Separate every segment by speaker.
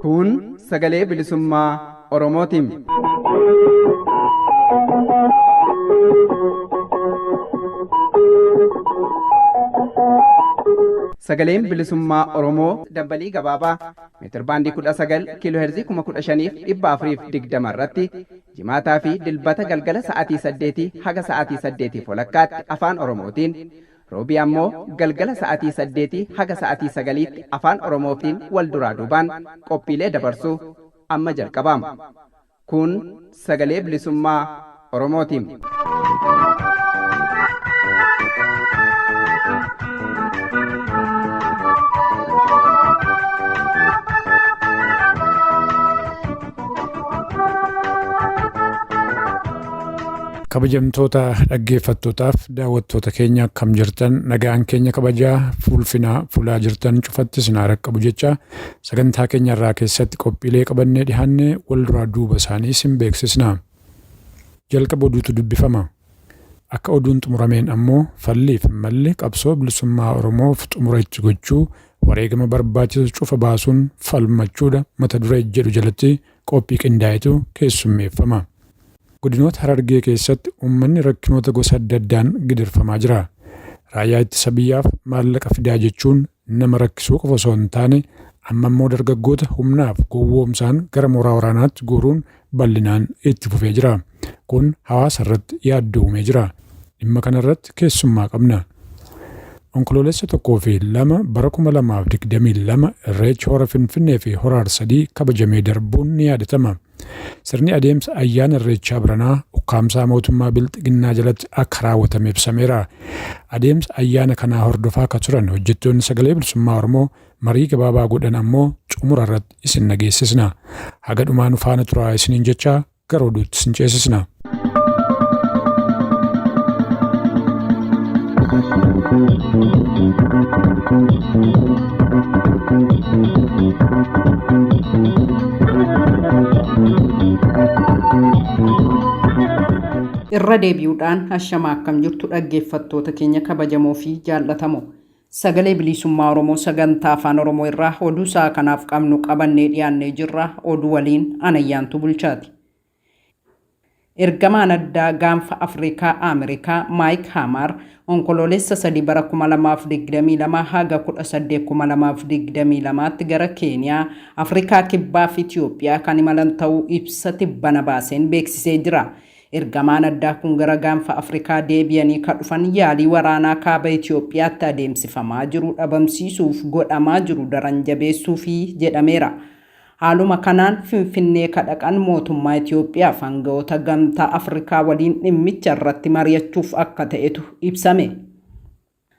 Speaker 1: Kun sagalee bilisummaa Oromootiin. Sagaleen bilisummaa Oromoo dambalii gabaabaa meetirbaandii 19 kiiloo heerzii 15,420 irratti jimaataa fi dilbata galgala sa'aatii 8 haga sa'aatii 8 walakkaatti afaan Oromootiin roobii ammoo galgala sa'aatii 8 haga sa'aatii 9tti afaan Oromootiin wal duraa duubaan qophiilee dabarsuu amma jalqabama. Kun sagalee bilisummaa Oromootiin.
Speaker 2: Kabajamtoota dhaggeeffattootaaf daawwattoota keenya akkam jirtan nagaan keenya kabajaa fuulfinaa fuulaa jirtan cufatti isin haa qabu jecha sagantaa keenya irraa keessatti qophiilee qabannee dhihaanne wal duraa duuba isaanii isin beeksisna. Jalqaba oduutu dubbifama. Akka oduun xumurameen ammoo falliif malli qabsoo bilisummaa Oromoof xumura itti gochuu wareegama barbaachisu cufa baasuun falmachuudha mata duree jedhu jalatti qophii qindaa'etu keessummeeffama. Godinoota Harargee keessatti uummanni rakkinoota gosa adda addaan gidirfamaa jira. Raayyaa ittisa biyyaaf maallaqa fidaa jechuun nama rakkisuu qofa osoo hin taane amma immoo dargaggoota humnaaf gowwoomsaan gara mooraa waraanaatti guuruun bal'inaan itti fufee jira. Kun hawaasa irratti yaaddoo uumee jira. Dhimma kana irratti keessummaa qabna. Onkoloolessa 1 fi 2 bara 2022 Irreechi Hora Finfinnee fi Hora Harsadii kabajamee darbuun ni yaadatama. Sirni adeemsa ayyaana Irreechaa baranaa ukkaamsaa mootummaa Bilxiginnaa jalatti akka raawwatame ibsameera. Adeemsa ayyaana kanaa hordofaa akka turan hojjettoonni Sagalee Bilisummaa Oromoo marii gabaabaa godhan ammoo xumura irratti isin dhageessisna. Haga dhumaa nu faana turaa isiniin jechaa gara oduutti isin ceesisna.
Speaker 1: Irra deebi'uudhaan ashama akkam jirtu dhaggeeffattoota keenya kabajamoo fi jaallatamoo. Sagalee Bilisummaa Oromoo sagantaa Afaan Oromoo irraa oduu sa'a kanaaf qabnu qabannee dhiyaannee jirra. Oduu waliin Anayyaantuu Bulchaati. Ergamaan addaa gaanfa Afrikaa Ameerikaa Maayik Haamaar Onkoloolessa 3 bara 2022 haga 18 2022tti gara Keeniyaa, Afrikaa Kibbaa fi Itiyoophiyaa kan imalan ta'uu ibsa tibbana baaseen beeksisee jira. Ergamaan addaa kun gara gaanfa Afrikaa deebi'anii ka dhufan yaalii waraanaa kaaba Itiyoophiyaatti adeemsifamaa jiru dhabamsiisuuf godhamaa jiru daran jabeessuufi jedhameera. Haaluma kanaan Finfinnee ka dhaqan mootummaa Itiyoophiyaaf anga'oota Gamtaa Afrikaa waliin dhimmicha irratti mari'achuuf akka ta'etu ibsame.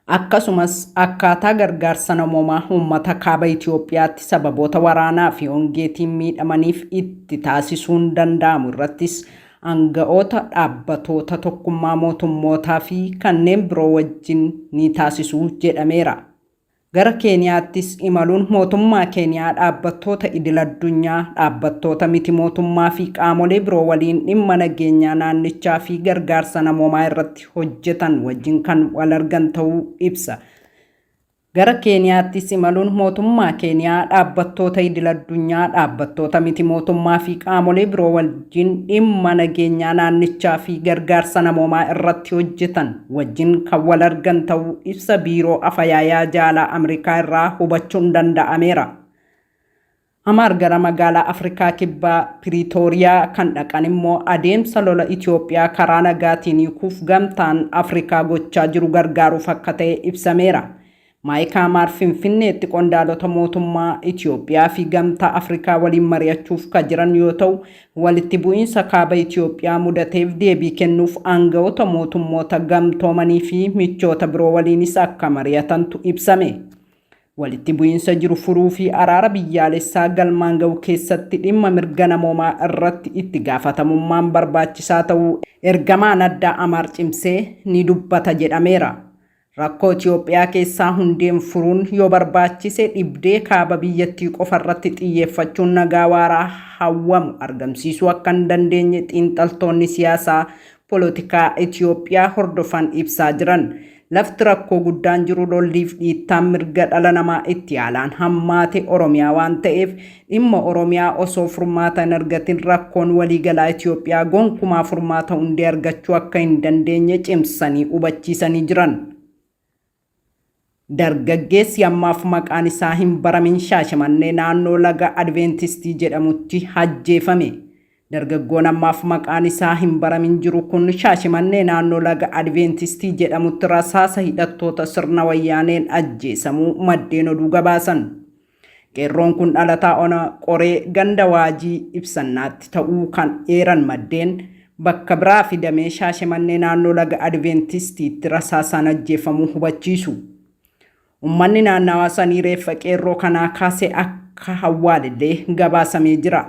Speaker 1: Akkasumas akkaataa gargaarsa namoomaa uummata kaaba Itiyoophiyaatti sababoota waraanaa fi hongeetiin miidhamaniif itti taasisuun danda'amu irrattis anga'oota dhaabbatoota tokkummaa mootummootaa fi kanneen biroo wajjin ni taasisu jedhameera. Gara Keeniyaattis imaluun mootummaa Keeniyaa, dhaabbattoota idil-addunyaa, dhaabbattoota miti-mootummaa fi qaamolee biroo waliin dhimma nageenyaa naannichaa fi gargaarsa namoomaa irratti hojjetan wajjin kan wal argan ta'uu ibsa. Gara Keeniyaattis imaluun mootummaa Keeniyaa, dhaabbattoota idil-addunyaa, dhaabbattoota miti-mootummaa fi qaamolee biroo wajjin dhimma nageenyaa naannichaa fi gargaarsa namoomaa irratti hojjetan wajjin kan wal argan ta'uu ibsa Biiroo Afayaayaa Jaalaa Ameerikaa irraa hubachuun danda'ameera. Hamaar gara magaalaa Afrikaa Kibbaa Piriitooriyaa kan dhaqan immoo adeemsa lola Itoophiyaa karaa nagaatiin hiikuuf gamtaan Afrikaa gochaa jiru gargaaruuf akka ta'e ibsameera. Maayik Haamaar Finfinneetti qondaalota mootummaa Itoophiyaa fi Gamtaa Afrikaa waliin mari'achuuf ka jiran yoo ta'u, walitti bu'iinsa kaaba Itoophiyaa mudateef deebii kennuuf aanga'oota mootummoota gamtoomanii fi michoota biroo waliinis akka mari'atantu ibsame. Walitti bu'iinsa jiru furuu fi araara biyyaalessaa galmaan ga'uu keessatti dhimma mirga namoomaa irratti itti gaafatamummaan barbaachisaa ta'uu ergamaan addaa Amaar cimsee ni dubbata jedhameera. Rakkoo Itiyoophiyaa keessaa hundeen furuun yoo barbaachise dhibdee kaaba biyyattii qofa irratti xiyyeeffachuun nagaa waaraa hawwamu argamsiisuu akka hin dandeenye xiinxaltoonni siyaasaa polotikaa Itiyoophiyaa hordofan ibsaa jiran. Lafti rakkoo guddaan jiru lolliif dhiittaan mirga dhala namaa itti haalaan hammaate Oromiyaa waan ta'eef dhimma Oromiyaa osoo furmaata hin argatin rakkoon waliigalaa Itiyoophiyaa gonkumaa furmaata hundee argachuu akka hin dandeenye cimsanii hubachiisanii jiran. Dargaggeessi ammaaf maqaan isaa hin baramin Shaashamannee naannoo laga Adventistii jedhamutti ajjeefame. Dargaggoon ammaaf maqaan isaa hin baramin jiru kun Shaashimannee naannoo laga Adventistii jedhamutti rasaasa hidhattoota sirna wayyaaneen ajjeesamuu maddeen oduu gabaasan. Qeerroon kun dhalataa ona Qoree ganda Waajii Ibsannaatti ta'uu kan eeran maddeen, bakka biraa fidamee Shaashimannee naannoo laga Adventistiitti rasaasaan ajjeefamuu hubachiisu. Ummanni naannawaa sanii reeffa qeerroo kanaa kaasee akka awwaalellee gabaasamee jira.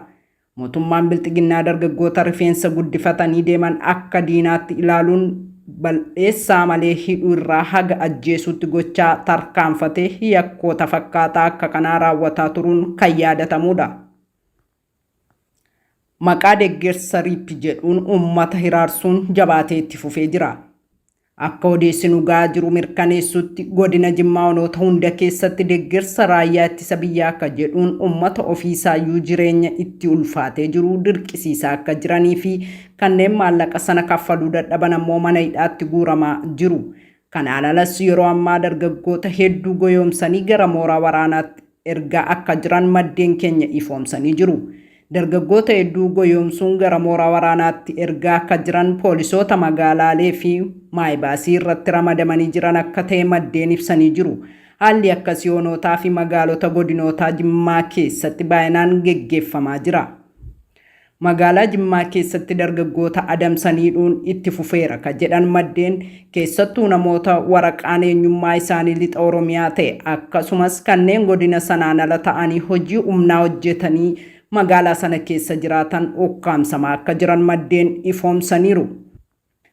Speaker 1: Mootummaan Bilxiginnaa dargaggoota rifeensa guddifatanii deeman akka diinaatti ilaaluun bal'eessaa malee hidhuu irraa haga ajjeesuutti gochaa tarkaanfatee yakkoota fakkaataa akka kanaa raawwataa turuun kan yaadatamuudha. Maqaa deggersa RIP jedhuun uummata hiraarsuun jabaatee itti fufee jira. Akka odeessi nu ga'aa jiru mirkaneessutti godina Jimmaa onoota hunda keessatti deggersa raayyaa ittisa biyyaa akka jedhuun ummata ofiisaayyuu jireenya itti ulfaatee jiru dirqisiisaa akka jiranii fi kanneen maallaqa sana kaffaluu dadhaban ammoo mana hidhaatti guuramaa jiru. Kanaan alas yeroo ammaa dargaggoota hedduu goyoomsanii gara mooraa waraanaatti ergaa akka jiran maddeen keenya ifoomsanii jiru. Dargaggoota hedduu goyoomsuun gara mooraa waraanaatti ergaa akka jiran poolisoota magaalaalee fi maayibaasii irratti ramadamanii jiran akka ta'e maddeen ibsanii jiru. Haalli akkasii onootaa fi magaalota godinootaa Jimmaa keessatti baay'inaan geggeeffamaa jira. Magaalaa Jimmaa keessatti dargaggoota adamsanii hidhuun itti fufeera ka jedhan maddeen, keessattuu namoota waraqaan eenyummaa isaanii Lixa Oromiyaa ta'e akkasumas kanneen godina sanaan ala ta'anii hojii humnaa hojjetanii magaalaa sana keessa jiraatan ukkaamsamaa akka jiran maddeen ifoomsaniiru.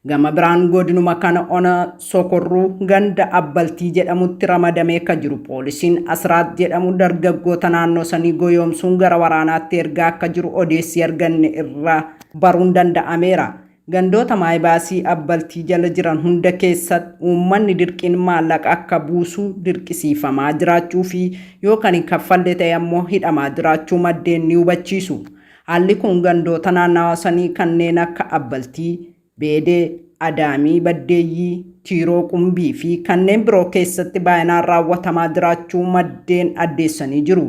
Speaker 1: Gama biraan godinuma kana ona Sokorruu ganda Abbaltii jedhamutti ramadamee ka jiru poolisiin Asraat jedhamu dargaggoota naannoo sanii goyoomsuun gara waraanaatti ergaa akka jiru odeessii arganne irraa baruun danda'ameera. Gandoota Maayibaasii Abbaltii jala jiran hunda keessatti uummanni dirqiin maallaqa akka buusu dirqisiifamaa jiraachuu fi yoo kan hin kaffalle ta'e ammoo hidhamaa jiraachuu maddeen ni hubachiisu. Haalli kun gandoota naannawa sanii kanneen akka Abbaltii, Beedee, Adaamii Baddeeyyii, Tiiroo Qumbii fi kanneen biroo keessatti baay'inaan raawwatamaa jiraachuu maddeen addeessanii jiru.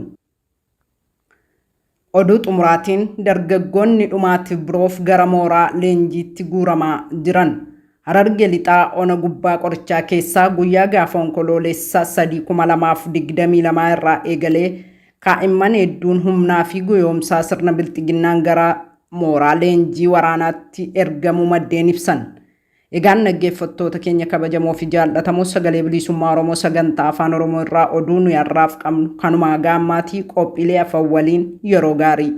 Speaker 1: Oduu xumuraatiin dargaggoonni dhumaatiif biroof gara mooraa leenjiitti guuramaa jiran. Hararge Lixaa Ona Gubbaa Qorichaa keessaa guyyaa gaafa Onkoloolessa 3, 2022 irraa eegalee kaa'imman hedduun humnaa fi goyoomsaa sirna bilxiginnaan gara mooraa leenjii waraanaatti ergamuu maddeen ibsan. Egaan dhaggeeffattoota keenya kabajamoo fi jaallatamoo sagalee bilisummaa Oromoo sagantaa afaan Oromoo irraa oduu nuyi har'aaf qabnu kanumaa haga ammaatii qophiilee afan waliin yeroo gaarii.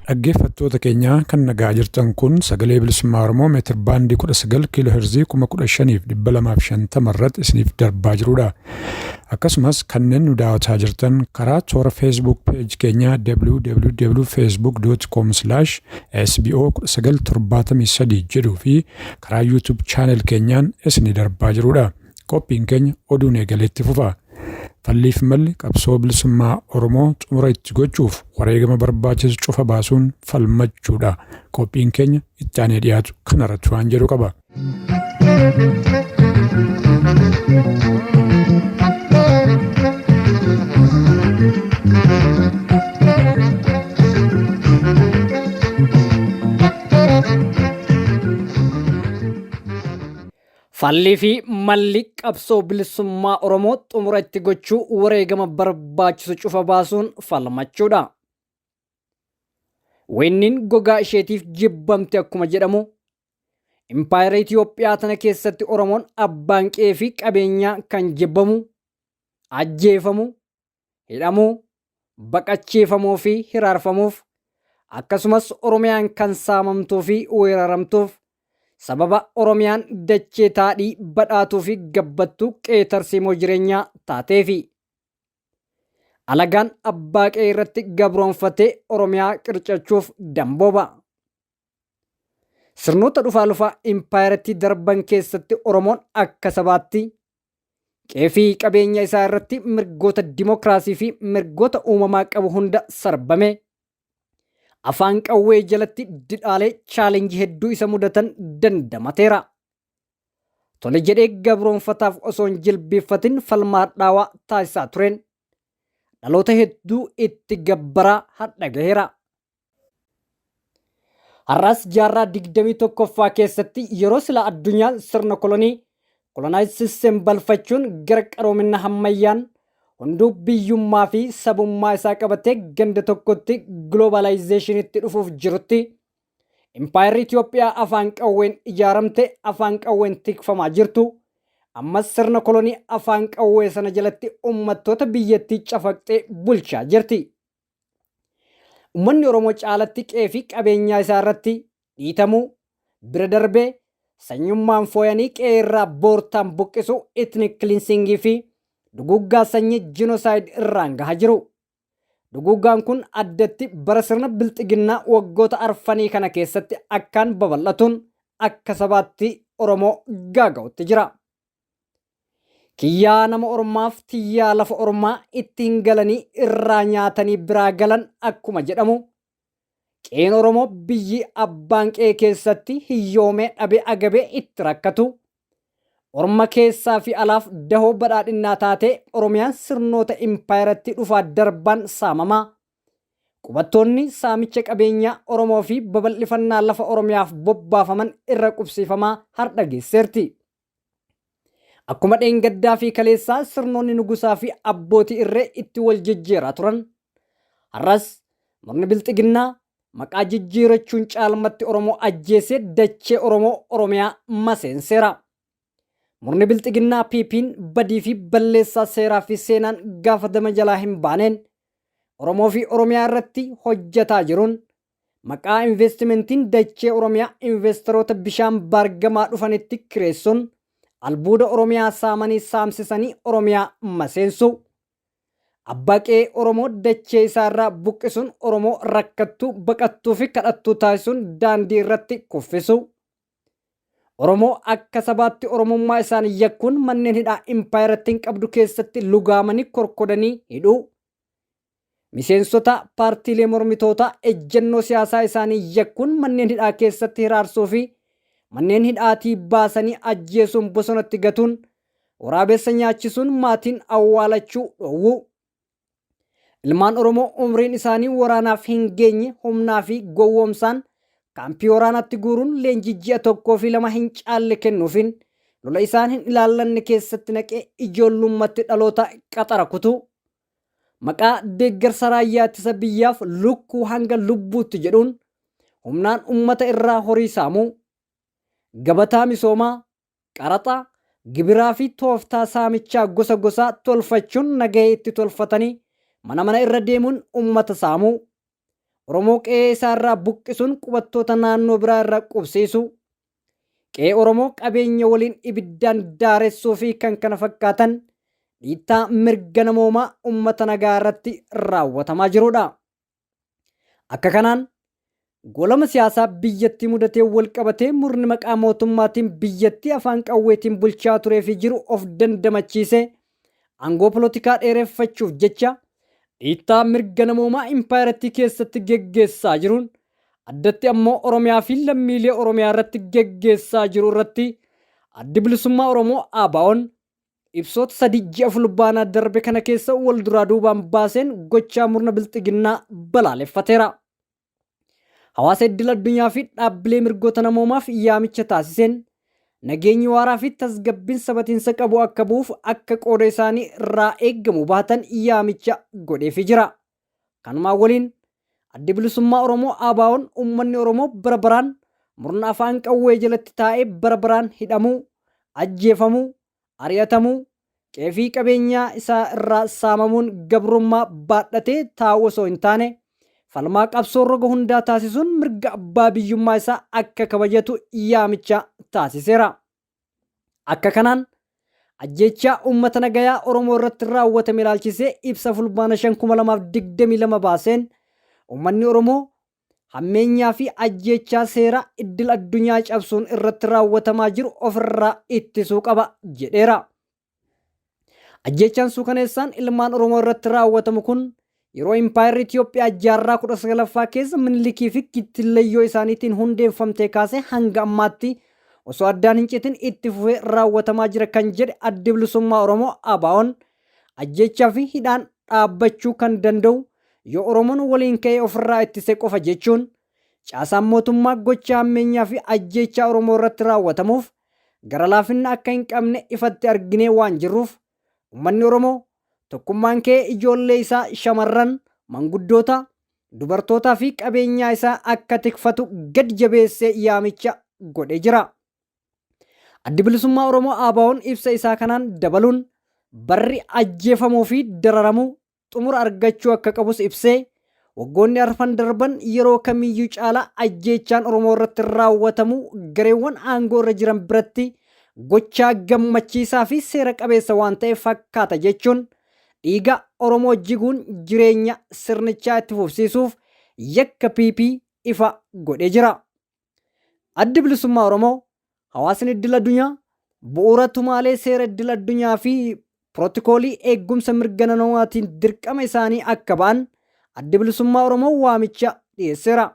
Speaker 2: Dhaggeeffattoota keenya kan nagaa jirtan kun sagalee bilisummaa Oromoo meetir baandii 19 kiiloo heerzii 15,250 irratti isiniif darbaa jirudha. Akkasumas kanneen nu daawwataa jirtan karaa toora Facebook page keenyaa www.facebook.com/sbo1973 jedhuu fi karaa YouTube channel keenyaan isinii darbaa jirudha. Qophiin keenya oduun eegalee itti fufa. Falliif malli qabsoo bilisummaa Oromoo xumura itti gochuuf wareegama barbaachisu cufa baasuun falmachuudha. Qophiin keenya itti aanee dhiyaatu kanarratti waan jedhu qaba.
Speaker 3: Fallii fi malli qabsoo bilisummaa Oromoo xumura itti gochuu wareegama barbaachisu cufa baasuun falmachuudha. Weenniin gogaa isheetiif jibbamte akkuma jedhamu Impaayera Itoophiyaa tana keessatti Oromoon abbaan qe'ee fi qabeenyaa kan jibbamu, ajjeefamu, hidhamu, baqachiifamuu fi hiraarfamuuf akkasumas Oromiyaan kan saamamtuu fi weeraramtuuf sababa Oromiyaan dachee taadhii badhaatuu fi gabbattuu qe'ee tarsiimoo jireenyaa taateefi. Alagaan abbaa qe'ee irratti gabroonfatee Oromiyaa qircachuuf dambooba. Sirnoota dhufaa lufaa impaayerattii darban keessatti Oromoon akka sabaatti qe'ee fi qabeenya isaa irratti mirgoota dimokiraasii fi mirgoota uumamaa qabu hunda sarbame afaan qawwee jalatti didhaalee chaalenjii hedduu isa mudatan dandamateera. Tole jedhee gabroonfataaf osoo hin jilbiiffatin falmaa hadhaawaa taasisaa tureen dhaloota hedduu itti gabbaraa hadha gaheera. Har'as jaarraa 21ffaa keessatti yeroo sila addunyaan sirna kolonii colonized system balfachuun gara qaroomina hammayyaan hunduu biyyummaa fi sabummaa isaa qabatee ganda tokkotti globalization'itti dhufuuf jirutti impaayerri Itoophiyaa afaan qawween ijaaramte afaan qawween tikfamaa jirtu ammas sirna kolonii afaan qawwee sana jalatti uummattoota biyyattii cafaqxee bulchaa jirti. Uummanni Oromoo caalatti qe'ee fi qabeenyaa isaa irratti dhiitamuu bira darbee sanyummaan fooyanii qe'ee irraa boortaan buqqisu ethnic cleansing fi duguggaa sanyii genocide irraan gahaa jiru. Duguggaan kun addatti bara sirna bilxiginnaa waggoota arfanii kana keessatti akkaan babal'atuun akka sabaatti Oromoo gaaga'utti jira. Kiyyaa nama ormaaf tiyyaa lafa ormaa ittiin galanii irraa nyaatanii biraa galan akkuma jedhamu qe'een Oromoo biyyi abbaan qe'ee keessatti hiyyoomee dhabee agabee itti rakkatu orma keessaa fi alaaf dahoo badhaadhinnaa taatee Oromiyaan sirnoota impaayeratti dhufaa darban saamamaa. Qubattoonni saamicha qabeenyaa Oromoo fi babal'ifannaa lafa Oromiyaaf bobbaafaman irra qubsiifamaa har'a geesseerti. Akkuma dheengaddaa fi kaleessaa sirnoonni nugusaa fi abbootii irree itti wal jijjiiraa turan. Har'as murni bilxiginnaa maqaa jijjiirachuun caalmatti Oromoo ajjeesee dachee Oromoo Oromiyaa maseenseera. Murni bilxiginnaa PP'n badii fi balleessaa seeraa fi seenaan gaafatama jalaa hin baaneen Oromoo fi Oromiyaa irratti hojjetaa jiruun maqaa investimentiin dachee Oromiyaa investoroota bishaan baargamaa dhufanitti kireessuun albuuda Oromiyaa saamanii saamsisanii Oromiyaa maseensu. Abbaa qe'ee Oromoo dachee isaarraa buqqisuun Oromoo rakkattuu, baqattuu fi kadhattuu taasisuun daandii irratti kuffisu. Oromoo akka sabaatti Oromummaa isaanii yakkuun manneen hidhaa impaayerattiin qabdu keessatti lugaamanii korkodanii hidhuu. Miseensota paartiilee mormitootaa ejjennoo siyaasaa isaanii yakkuun manneen hidhaa keessatti hiraarsuu fi manneen hidhaatii baasanii ajjeesuun bosonatti gatuun waraabessa nyaachisuun maatiin awwaalachuu dhoowwuu. Ilmaan Oromoo umriin isaanii waraanaaf hin geenye humnaa fi gowwoomsaan kaampii waraanaatti guuruun leenjii ji'a 1 fi 2 hin caalle kennuufiin lola isaan hin ilaallanne keessatti naqee ijoollummaatti dhaloota qaxara kutuu. Maqaa deeggarsa raayyaa ittisa biyyaaf lukkuu hanga lubbuutti jedhuun humnaan ummata irraa horii saamuu. Gabataa misoomaa, qaraxa, gibiraa fi tooftaa saamichaa gosa gosaa tolfachuun nagahee itti tolfatanii mana mana irra deemuun ummata saamuu. Oromoo qe'ee isaa irraa buqqisuun qubattoota naannoo biraa irra qubsiisuu. Qe'ee Oromoo qabeenya waliin ibiddaan daaressuu fi kan kana fakkaatan dhiittaa mirga namoomaa ummata nagaa irratti raawwatamaa jirudha. Akka kanaan golama siyaasaa biyyattii mudatee wal qabatee murni maqaa mootummaatiin biyyattii afaan qawweetiin bulchaa turee fi jiru of dandamachiisee aangoo polotikaa dheereffachuuf jecha dhiittaa mirga namoomaa impaayerattii keessatti geggeessaa jiruun addatti ammoo Oromiyaa fi lammiilee Oromiyaa irratti geggeessaa jiru irratti Addi Bilisummaa Oromoo ABO'n ibsoota 3 ji'a Fulbaanaa darbe kana keessa wal duraa duubaan baaseen gochaa murna bilxiginnaa balaaleffateera. Hawaasa idil addunyaa fi dhaabbilee mirgoota namoomaaf yaamicha taasiseen nageenyi waaraa fi tasgabbiin sabatiinsa qabu akka bu'uuf akka qooda isaanii irraa eeggamu baatan yaamicha godheefii jira. Kanumaan waliin Addi Bilisummaa Oromoo ABO'n uummanni Oromoo bara baraan murna afaan qawwee jalatti taa'ee bara baraan hidhamuu, ajjeefamuu, ari'atamuu, qe'ee fi qabeenyaa isaa irraa saamamuun gabrummaa baadhatee taa'uu osoo hin taane falmaa qabsoo roga hundaa taasisuun mirga abbaa biyyummaa isaa akka kabajatu yaamicha taasiseera. Akka kanaan ajjeechaa uummata nagayaa Oromoo irratti raawwatame ilaalchisee ibsa Fulbaana 5, 2022 baaseen uummanni Oromoo hammeenyaa fi ajjeechaa seera iddil addunyaa cabsuun irratti raawwatamaa jiru ofirraa ittisuu qaba jedheera. Ajjeechaan suukaneessaan ilmaan Oromoo irratti raawwatamu kun yeroo impaayerri Itoophiyaa jaarraa 19ffaa keessa Minilikii fi kittillayyoo isaaniitiin hundeeffamtee kaasee hanga ammaatti osoo addaan hin citin itti fufee raawwatamaa jira kan jedhe Addi Bilisummaa Oromoo ABO'n, ajjeechaa fi hidhaan dhaabbachuu kan danda'u yoo Oromoon waliin ka'ee ofirraa ittise qofa jechuun, caasaan mootummaa gocha hammeenyaa fi ajjeechaa Oromoo irratti raawwatamuuf gara laafinna akka hin qabne ifatti arginee waan jirruuf, uummanni Oromoo tokkummaan ka'ee ijoollee isaa shamarran, manguddoota, dubartootaa fi qabeenyaa isaa akka tikfatu gad jabeessee yaamicha godhee jira. Addi Bilisummaa Oromoo ABO'n ibsa isaa kanaan dabaluun barri ajjeefamuu fi dararamuu xumura argachuu akka qabus ibsee, waggoonni arfan darban yeroo kamiyyuu caalaa ajjeechaan Oromoo irratti raawwatamu gareewwan aangoo irra jiran biratti gochaa gammachiisaa fi seera qabeessa waan ta'e fakkaata jechuun, dhiiga Oromoo jiguun jireenya sirnichaa itti fufsiisuuf yakka PP ifa godhee jira. Addi Bilisummaa Oromoo hawaasni idil addunyaa bu'uura tumaalee seera idil addunyaa fi pirootokoolii eeggumsa mirga namoommaatiin dirqama isaanii akka ba'an Addi Bilisummaa Oromoo waamicha dhiyeesseera.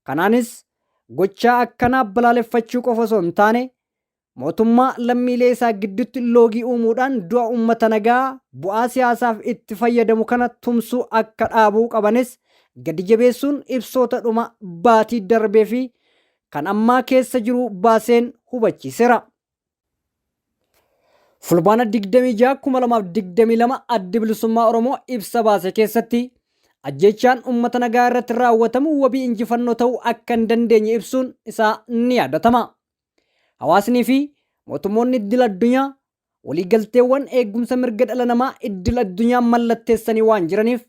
Speaker 3: Kanaanis gochaa akkanaa balaaleffachuu qofa osoo hin taane, mootummaa lammiilee isaa gidduutti loogii uumuudhaan du'a uummata nagaa bu'aa siyaasaaf itti fayyadamu kana tumsuu akka dhaabuu qabanis gadi jabeessuun ibsoota dhuma baatii darbee fi kan ammaa keessa jiru baaseen hubachiiseera. Fulbaana 26, 2022 Addi Bilisummaa Oromoo ibsa baase keessatti ajjeechaan uummata nagaa irratti raawwatamu wabii injifannoo ta'uu akka hin dandeenye ibsuun isaa ni yaadatama. Hawaasnii fi mootummoonni idil addunyaa waliigalteewwan eegumsa mirga dhala namaa idil addunyaa mallatteessanii waan jiraniif,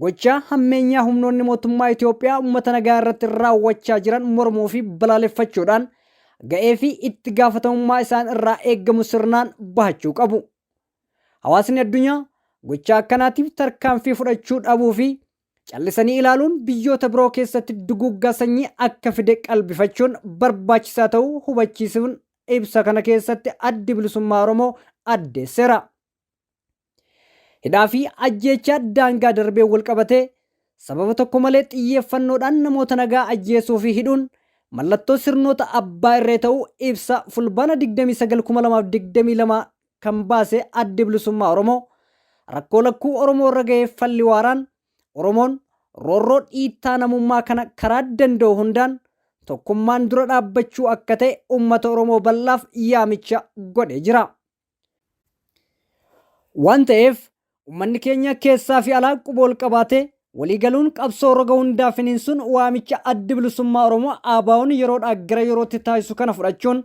Speaker 3: gochaa hammeenyaa humnoonni mootummaa Itoophiyaa uummata nagaa irratti raawwachaa jiran mormuu fi balaaleffachuudhaan ga'ee fi itti gaafatamummaa isaan irraa eeggamu sirnaan bahachuu qabu. Hawaasni addunyaa gochaa akkanaatiif tarkaanfii fudhachuu dhabuu fi callisanii ilaaluun biyyoota biroo keessatti duguuggaa sanyii akka fide qalbifachuun barbaachisaa ta'uu hubachiisuun ibsa kana keessatti Addi Bilisummaa Oromoo addeesseera. Hidhaa fi ajjeechaa daangaa darbee wal qabatee sababa tokko malee xiyyeeffannoodhaan namoota nagaa ajjeesuu fi hidhuun mallattoo sirnoota abbaa irree ta'uu ibsa Fulbaana 29,2022 kan baase Addi Bilisummaa Oromoo, rakkoo lakkuu Oromoo irra ga'ee falli waaraan Oromoon roorroo dhiittaa namummaa kana karaa danda'u hundaan tokkummaan dura dhaabbachuu akka ta'e uummata Oromoo bal'aaf yaamicha godhee jira. Waan ta'eef uummanni keenya keessaa fi alaa quba wal qabaatee waliigaluun qabsoo roga hundaa finiinsuun waamicha Addi Bilisummaa Oromoo ABO'n yeroodhaa gara yerootti taasisu kana fudhachuun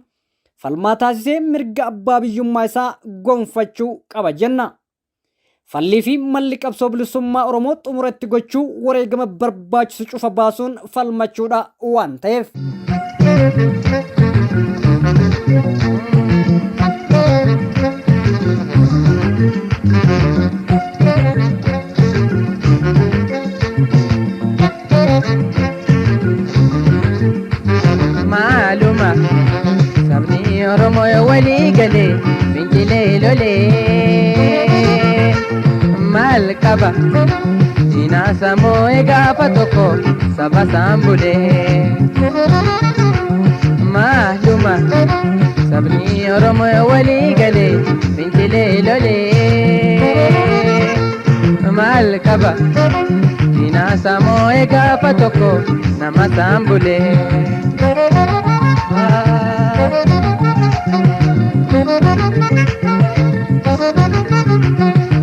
Speaker 3: falmaa taasisee mirga abbaa biyyummaa isaa gonfachuu qaba jenna. Fallii fi malli qabsoo bilisummaa Oromoo xumura itti gochuu wareegama barbaachisu cufa baasuun falmachuudha waan ta'eef.
Speaker 4: Maaluma sabni Oromoo yoo walii galee fincilee lolee, maal qaba diinaa samoo gaafa tokko saba isaan bulee? Maaluma sabni Oromoo yoo walii galee fincilee lolee, maal qaba diinaa samoo gaafa tokko nama isaan bulee?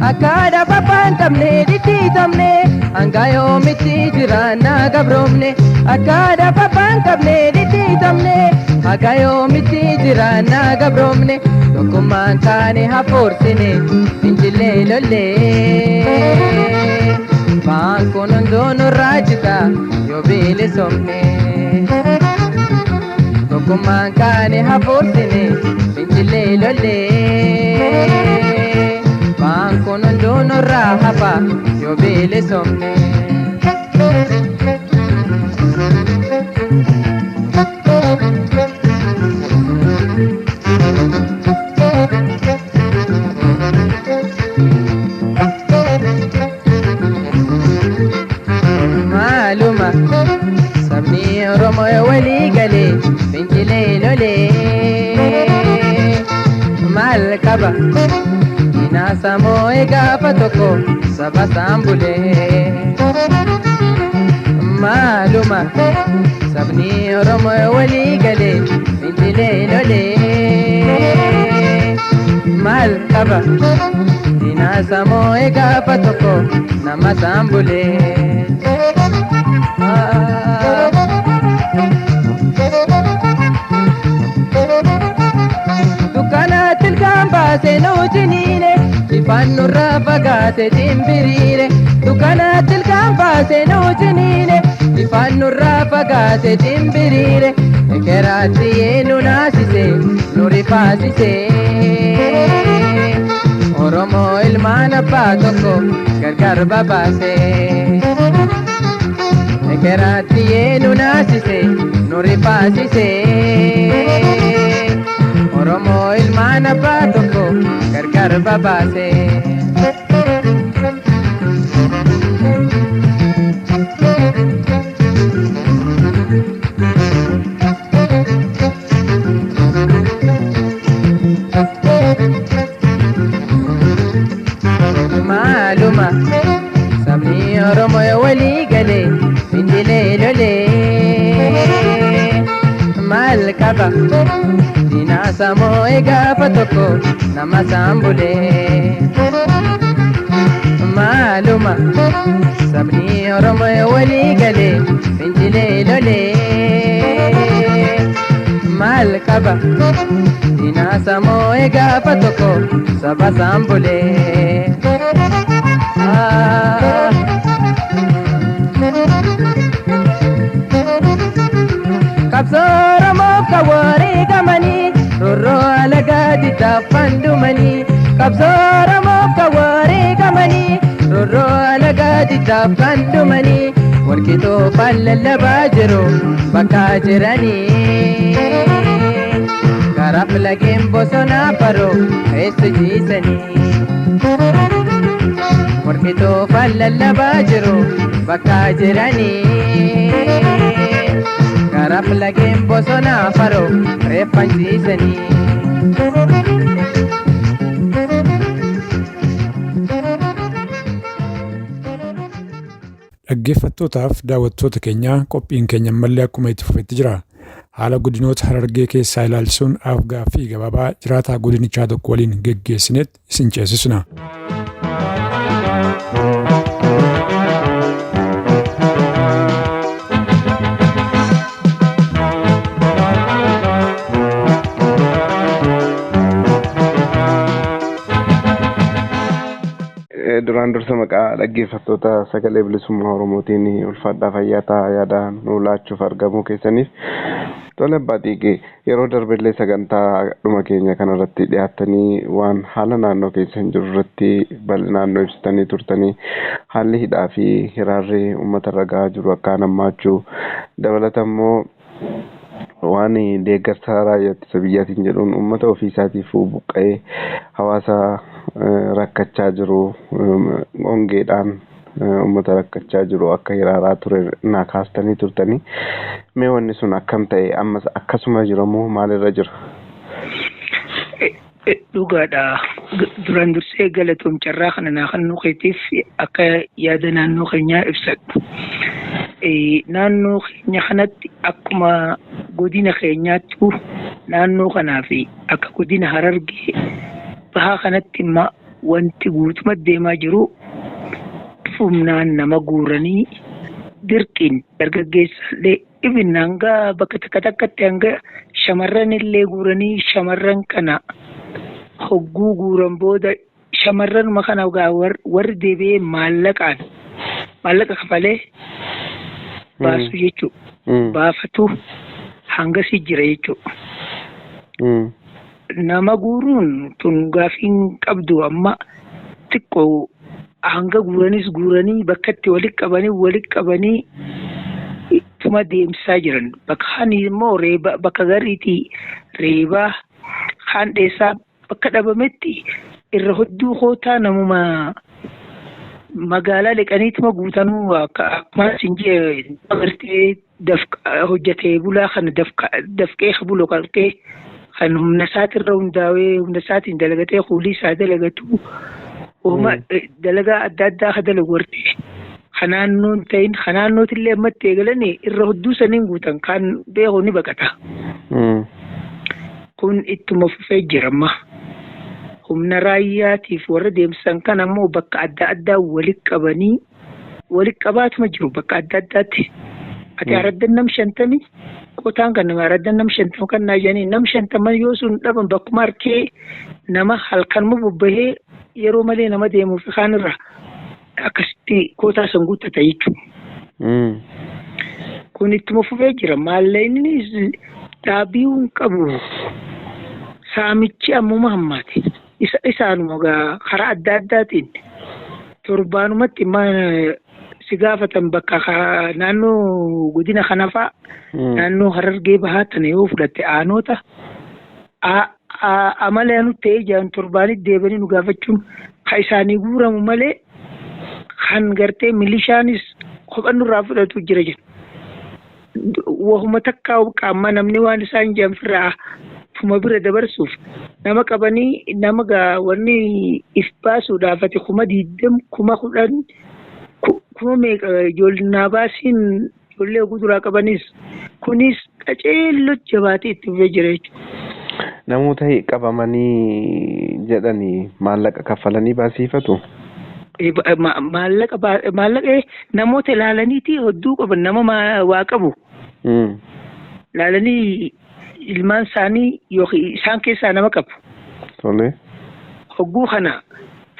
Speaker 4: Akka lafa hin qabne dhidhiitamne, hanga yoomitti jiraannaa gabroomne? Akka lafa hin qabne dhidhiitamne. Haga yoomitti jiraannaa gabroomne tokkummaan taane hafoorsine fincillee lollee. Baankuun hunduu nurraa jita yoo bilisomne. Tokkummaan kaane hafoorsine fincillee lollee. Baankuun hunduu nurraa hafa yoo bilisomne. Maaluma sabni Oromoo walii galee fincilee lolee maal qaba Inaasamoo gaafa tokko saba isaan bulee maaluma sabni Oromoo walii galee fincilee lolee maal qaba Inaasamoo gaafa tokko nama isaan bulee. Dukkana tilkaan baasee nu ciniine ifaan nurraa fagaate dimbiriire. Dukkana tilkaan baasee nu ciniine ifaan nurraa fagaate dimbiriire. Ekeraatti nu naasise nu rifaasise. Oromoo ilmaan abbaa tokko gargar babaase. Ekeraatti nu naasise nu rifaasise. Oromoo ilmaan abbaa tokko gargar babaase. Maaluma sabni Oromoo walii galee fincilee lolee maal qaba Inaasamoo gaafa tokko nama isaan bulee maaluma sabni Oromoo walii galee fincilee lolee maal qaba Inaasamoo gaafa tokko saba isaan bulee. Qabsoo Oromoof kan wareegamanii roorroo alagaa diddaafan dhumanii. Qabsoo Oromoof kan wareegamanii roorroo alagaa diddaafan dhumanii. Warqitoo faan lallabaa jiru bakka jiranii. Karaaf lageen bosonaa faroo keessa jiisanii. Warqitoo faan lallabaa jiru bakka jiranii. Karaaf lageen bosonaa faroo reeffan ciisanii.
Speaker 2: Dhaggeeffattootaaf daawwattoota keenyaa qophiin keenya ammallee akkuma itti fufetti jira. Haala godinoota Harargee keessaa ilaalchisuun af-gaaffii gabaabaa jiraataa godinichaa tokko waliin geggeessinetti isin ceesisna.
Speaker 5: Duraan dursa maqaa dhaggeeffattoota sagalee bilisummaa Oromootiin ulfaadhaa fayyaa ta'aa yaada nuu laachuuf argamuu keessaniif tole abbaa xiiqii yeroo darbellee sagantaa dhuma keenya kanarratti dhiyaattanii waan haala naannoo keessan jiru irratti bal'inaan nu ibsitanii turtanii haalli hidhaa fi hiraarri uummata irra gahaa jiru akkaan hammaachuu dabalata immoo waan deeggarsa raayyaa ittisa biyyaatiin jedhuun uummata ofii isaatiif buqqa'ee hawaasa rakkachaa jiru hongeedhaan uummata rakkachaa jiru akka hiraaraa ture naa kaastanii turtanii mee wanni sun akkam ta'e ammas akkasuma jiramoo maalirra jira?
Speaker 6: Dhugaadha. Duraan dursee galatoom carraa kana naa kennuu keetiif akka yaada naannoo keenyaa ibsadhu. Naannoo keenya kanatti akkuma godina keenyaattu naannoo kanaa fi akka godina Harargee bahaa kanatti immoo wanti guutumatti deemaa jiru humnaan nama guuranii Dirqiin dargaggeessallee ibin hanga bakka takka takkatti hanga shamarran illee guuranii, shamarran kana hogguu guuran booda shamarranuma kana gaa warri deebi'ee maallaqaan maallaqa kafalee baasu jechuudha. Baafatu hangasii jira jechuudha. Nama guuruun tun gaafiin qabdu, amma xiqqoo hanga guuranis guuranii bakka itti walitti qabanii tuma deemsisaa jiran. Bakka kaan immoo reeba, bakka gariitii reebaa kaan dheessaa bakka dhabametti irra hedduu kootaa namuma magaalaa liqaniituma guutanuu akkuma isin jee agartee hojjetee bulaa kana dafqee bulu qartee kan humna isaatirra hundaa'ee humna isaatiin dalagatee kuulii isaa dalagatu, uuma dalagaa adda addaa ka dalagu wartee kanaannoon ta'in kanaannootillee ammatti eegalanii irra hedduu saniin guutan, kan beeku ni baqata. Kun ittuma fufee jira amma. Humna raayyaatiif warra deemsisan kan ammoo bakka adda addaa walitti qabanii walitti qabaatuma jiru bakka adda addaatti. Ati araddan nam 50 qotaan kan nama araddan nam 50 kan naa jedhanii, nam 50 yoo sun dhaban bakkuma harkee nama halkanuma bobbahee yeroo malee nama deemuuf kaan irra akkasitti kootaa san guuttata jechuudha. Kun ittuma fufee jira. Maallaqni dhaabii hin qabu. Saamichi ammuma hammaati. Isaanuma gaa karaa adda addaatiin torbaanumatti si gaafatan bakka naannoo godina kana fa'a, naannoo Harargee Bahaa tana yoo fudhatte, aanoota amala nutti ta'ee jiran torbaanitti deebanii nu gaafachuun ka isaanii guuramu malee kan gartee milishaanis kopha nurraa fudhatu jira jedhu. Wahuma takkaa qaama namni waan isaan jedhan firraa tuma bira dabarsuuf nama qabanii nama gaa wanni if baasuudhaaf ati 20,000, 10,000, kuma meeqa ijoollee baasiin ijoollee oguu duraa qabanis kunis qaceelloo jabaatee itti fufee jira jechuudha.
Speaker 5: Namoota qabamanii jedhanii maallaqa kaffalanii baasiifatu.
Speaker 6: Maallaqa namoota ilaalaniiti hedduu qaban, nama waa qabu ilaalanii ilmaan isaanii yookiin isaan keessaa nama qabu. Hogguu kana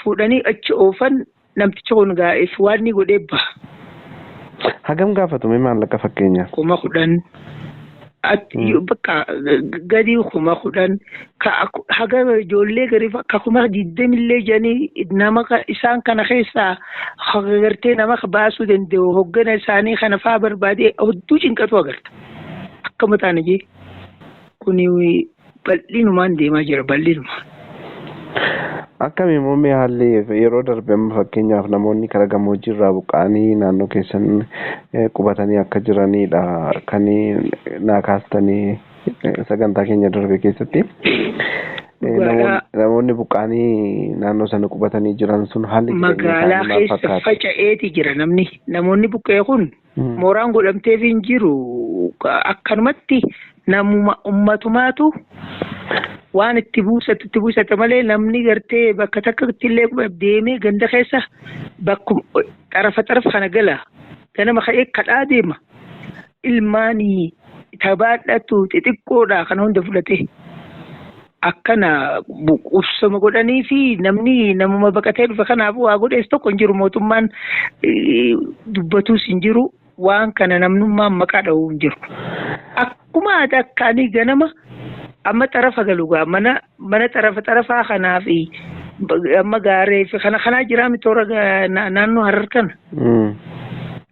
Speaker 6: fuudhanii achi oofan, namticha kun gaa'eef waan inni godhee baha.
Speaker 5: Hagam gaafatu maallaqa fakkeenyaaf?
Speaker 6: 10,000. Bakka gadi 10,000 haga ijoollee garii akka 20,000llee jedhanii nama isaan kana keessaa gartee nama baasuu danda'u hoggana isaanii kana faa barbaadee hedduu cinqatu agarta. Akka mataan jee kuni bal'inumaan deemaa jira, bal'inumaan.
Speaker 5: Akkami muummee haalli yeroo darbe amma fakkeenyaaf namoonni karaa gammoojjii irraa buqqa'anii naannoo keessan qubatanii akka jiranidha kan naa kaastanii sagantaa keenya darbe keessatti. Namoonni buqqa'anii naannoo sana qubatanii jiran sun haalli
Speaker 6: Magaalaa keessa faca'eeti jira namni. Namoonni buqqa'e kun mooraan godhamteef hin jiru. Akkanumatti namuma ummatumaatu waan itti buusatu itti buusata malee namni gartee bakka takkatti illee deemee ganda keessa bakkuma xarafa xarafa kana gala, ganama ka'ee kadhaa deema, ilmaanii tabaadhatu xixiqqoodha kana hunda fudhate akkana qubsama godhanii fi namni namuma baqatee dhufe kanaaf waa godhees tokko hin jiru. Mootummaan dubbatuus hin jiru, waan kana namnummaan maqaa dha'uu hin jiru. Akkuma aadaa akkaanii ganama amma xarafa galu gaa mana xarafa xarafaa kanaa fi amma gaaree fi kana kanaa jiraa mitoora naannoo Harar kana.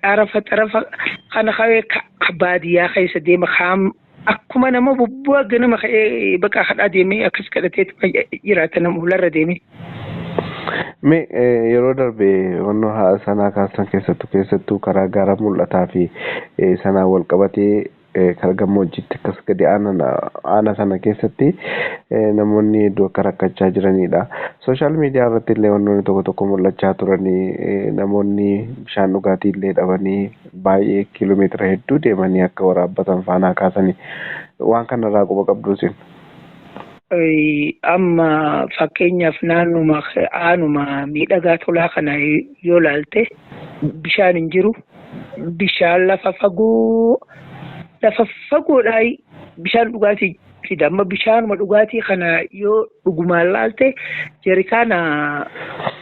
Speaker 6: Xarafa xarafa kana ka'ee baadiyyaa keessa deema, kaam akkuma nama bobbu'aa ganama ka'ee bakka kadhaa deemee akkas kadhatee jiraata nama hularra deemee.
Speaker 5: Mee yeroo darbe wannoo haala sanaa kaasan keessattuu karaa gaara mul'ataa fi sanaan wal qabatee karaa gammoojjiitti akkas gadi aana sana keessatti namoonni hedduu akka rakkachaa jiranidha. Social media irratti illee wantoonni tokko tokko mul'achaa turanii, namoonni bishaan dhugaatii illee dhabanii baay'ee kiiloomeetira hedduu deemanii akka waraabbatan faanaa kaasanii, waan kanarraa quba qabdu isin.
Speaker 6: Amma fakkeenyaaf naannuma aanuma miidhagaa tolaa kana yoo laalte bishaan hin jiru. Bishaan lafa fagoo lafa fagoodhaa bishaan dhugaatii fida. Amma bishaanuma dhugaatii kana yoo dhugumaan laalte jerikaana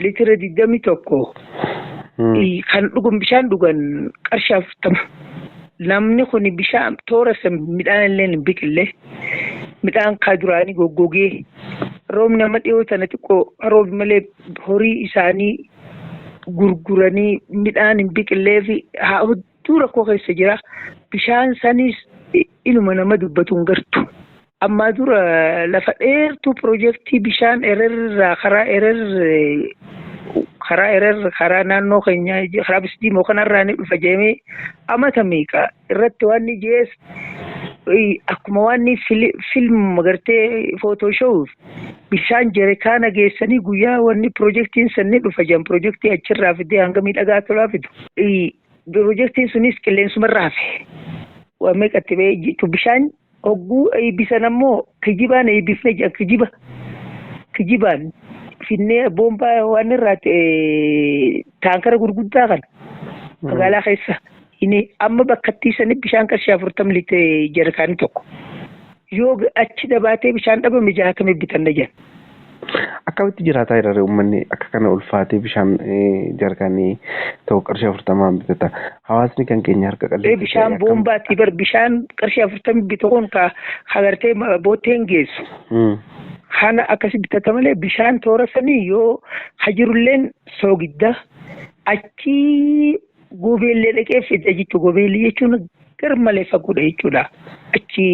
Speaker 6: litira 21 kan dhugun bishaan dhugan qarshii 40. Namni kun bishaan toora san midhaan illee hin biqille. Midhaan kaa duraanii goggogee roobni amma dhiyoo tana xiqqoo roobi malee horii isaanii gurguranii midhaan hin biqillee fi haa hedduu rakkoo keessa jira. Bishaan sanis iluma nama dubbatu hin gartu. Ammaa dura lafa dheertuu piroojeektii bishaan ererraa karaa erer karaa erer karaa naannoo keenyaa karaa bisdiimoo kanarraa ni dhufa jedhamee amata meeqa irratti waan ni jees akkuma waan ni film gartee footooshoof bishaan jerikaana geessanii guyyaa wanni piroojeektiin san ni dhufa jedhan piroojeektii achirraa fidee hanga miidhagaa tolaa fidu. Piroojeektiin sunis qilleensumarraa hafe. Waan meeqatti ba'ee jechuun bishaan hogguu eebbisan ammoo kijibaan eebbifne jedhan kijiba. Kijibaan finnee boombaa waan irraa taankara gurguddaa kana magaalaa keessa inni amma bakka ittiisanii bishaan qarshii 40 liitee jarkaanii tokko. Yoo achi dabaatee bishaan dhabame 60 bitanna jedhan.
Speaker 5: Akkamitti jiraataa jira uummanni akka kana ulfaatee bishaan jarkaanii tokko qarshii 40n bitata. Hawaasni kan keenya harka qalleessa.
Speaker 6: Bishaan boombaatti bar bishaan qarshii 40 bitu kun ka agartee bootteen geessu. Kana akkasi bitata malee bishaan toora sanii yoo hajirulleen soogidda achi gobeellee dhaqee fida jechuudha. Gobeellee jechuun gar malee fagoodha jechuudha. Achi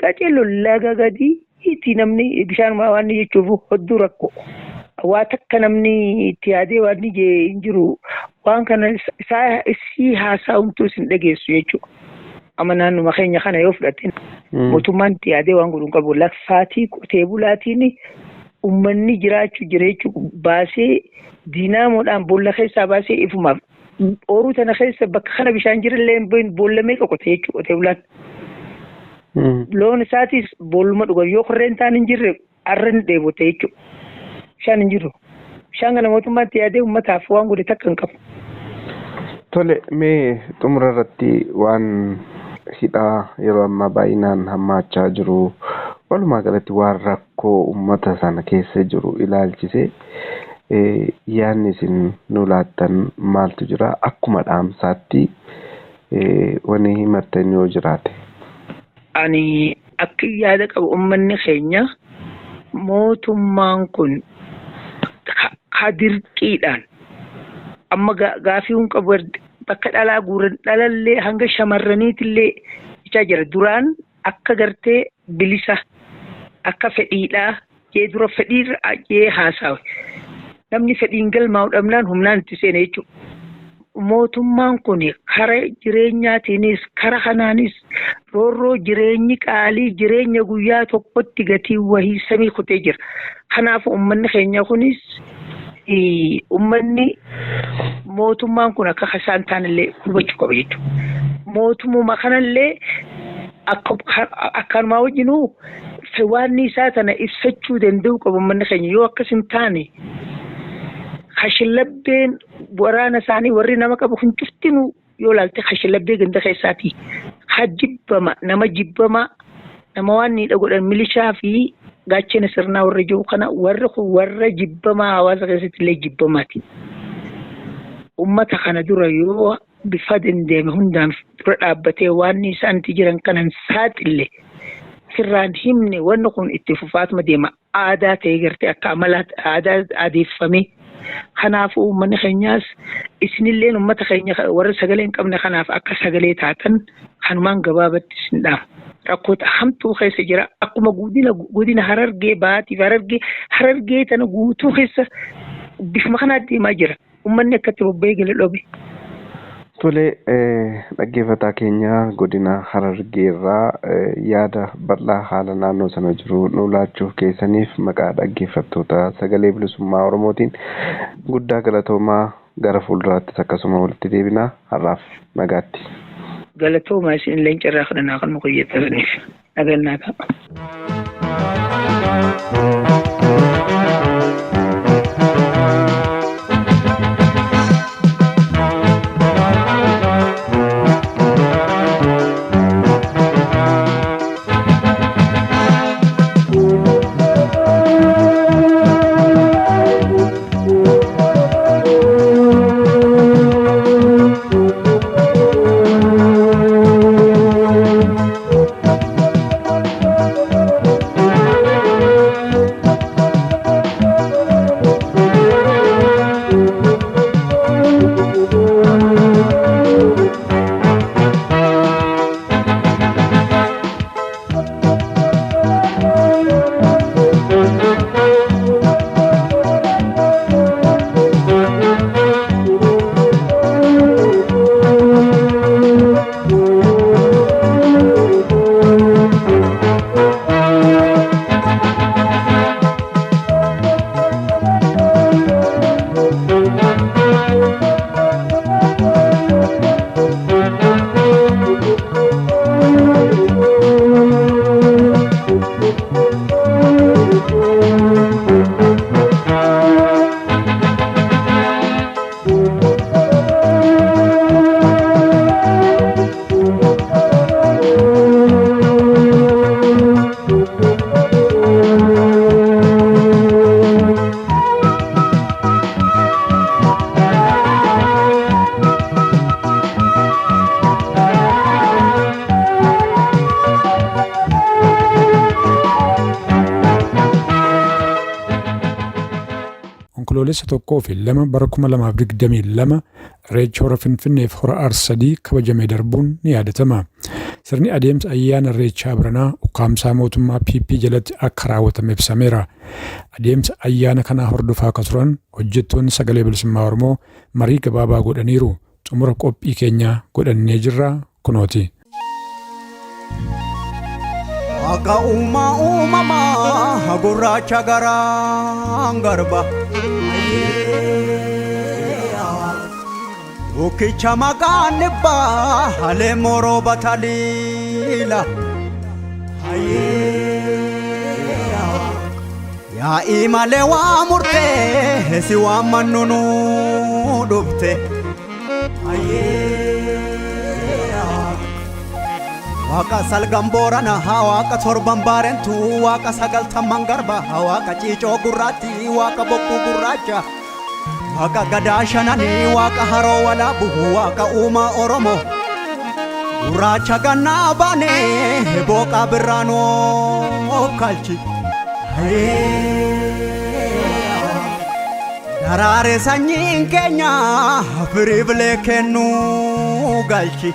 Speaker 6: qaceeloo laga gadi itti namni bishaan waan jechuuf hedduu rakkoo. Waa takka namni itti yaadee waan hin jiru waan kana isaa isii haasa'umtuu isin dhageessu jechuudha. Amma naannuma keenya kana yoo fudhatte mootummaan itti yaadee waan godhu hin qabu. Laffaatii qotee bulaatiin uummanni jiraachuu jira jechuudha baasee diinaamoodhaan boolla keessaa baasee ifumaaf ooruu tana keessa bakka kana bishaan jirallee boolla meeqa qote jechuudha qotee bulaan. Loon isaatis boolluma dhugan yoo korreen taan hin jirre arra ni dheebote jechuudha. Bishaan hin jiru. Bishaan kana mootummaatti yaadee uummataaf waan godhe takka hin qabu.
Speaker 5: Tole mee xumura irratti waan hidhaa yeroo ammaa baay'inaan hammaachaa jiru walumaa galatti waan rakkoo uummata sana keessa jiru ilaalchisee yaadni isin nu laattan maaltu jira akkuma dhaamsaatti wanni himattan yoo jiraate.
Speaker 6: Ani akka yaada qabu uummanni keenya mootummaan kun dirqiidhaan amma gaafii hin qabu bakka dhalaa guuran dhalallee hanga shamarraniitillee jechaa jira. Duraan akka gartee bilisa akka fedhiidhaa jee dura fedhiirra jee haasawe. Namni fedhiin galmaa'u dhabnaan humnaan itti seene jechuudha. Mootummaan kun kara jireenyaatiinis kara kanaanis roorroo jireenyi qaalii jireenya guyyaa tokkotti gatii wahii samii kutee jira. Kanaaf uummanni keenya kunis uummanni mootummaan kun akka isaan taanillee hubachuu qaba jechuudha. Mootummaa kanallee akkanumaa wajjinuu waan isaa tana ibsachuu danda'u qaba uummanni keenya yoo akkas hin taane kashillabbeen waraana isaanii warri nama qabu kun cuftinuu yoo ilaalte kashillabbee ganda keessaati. Ha jibbama nama jibbama nama waan ni godhan milishaa fi gaachana sirnaa warra jiru kana warri kun warra jibbamaa hawaasa keessatti illee jibbamaati. Uummata kana dura yoo bifa dandeeme hundaan dura dhaabbatee waan isaan itti jiran kanan saaxille sirraan himne wanni kun itti fufaatuma deema aadaa ta'ee gartee akka amala aadaa aadeeffamee. Kanaafuu uummanni keenyaas isinilleen uummata keenya warra sagalee hin qabne kanaaf akka sagalee taatan kanumaan gabaabatti isin dhaama. Rakkoota hamtuu keessa jira. Akkuma godina Harargee baatiif Harargee tana guutuu keessa bifuma kanaa deemaa jira. Uummanni akkatti bobba'ee gala dhobe.
Speaker 5: Tole dhaggeeffataa keenya godina Harargeerraa yaada bal'aa haala naannoo sana jiru nu laachuuf keessaniif maqaa dhaggeeffattoota sagalee bilisummaa Oromootiin guddaa galatoomaa gara fuulduraattis akkasuma walitti deebinaa har'aaf nagaatti.
Speaker 6: Galatoomaa isin illee carraa kadhannaa kan nu qoyyataniif nagannaa ta'a.
Speaker 2: Onkoloolessa 1 fi 2 bara 2022 Irreecha Hora Finfinneef Hora Arsadii kabajamee darbuun ni yaadatama. Sirni adeemsa ayyaana Irreechaa baranaa ukkaamsaa mootummaa PP jalatti akka raawwatame ibsameera. Adeemsa ayyaana kanaa hordofaa akka turan hojjettoonni Sagalee Bilisummaa Oromoo marii gabaabaa godhaniiru. Xumura qophii keenyaa godhannee jirra kunooti.
Speaker 7: Waaqa uumaa uumamaa gurraacha garaan garba. Bukkicha maqaan dhibbaa halee morooba taliila. Yaa'ii malee waa murtee si waan mannu nuu dhufte. Waaqa salgan boorana haa waaqa torban baarentu waaqa sagaltamman garba haa waaqa ciicoo gurraatti waaqa bokkuu gurraacha waaqa gadaa shananii waaqa haroo walaabu waaqa uumaa oromoo gurraacha gannaa baanee booqaa birraanoo kalchi. Daraare sanyiin keenya firii bilee kennuu galchi.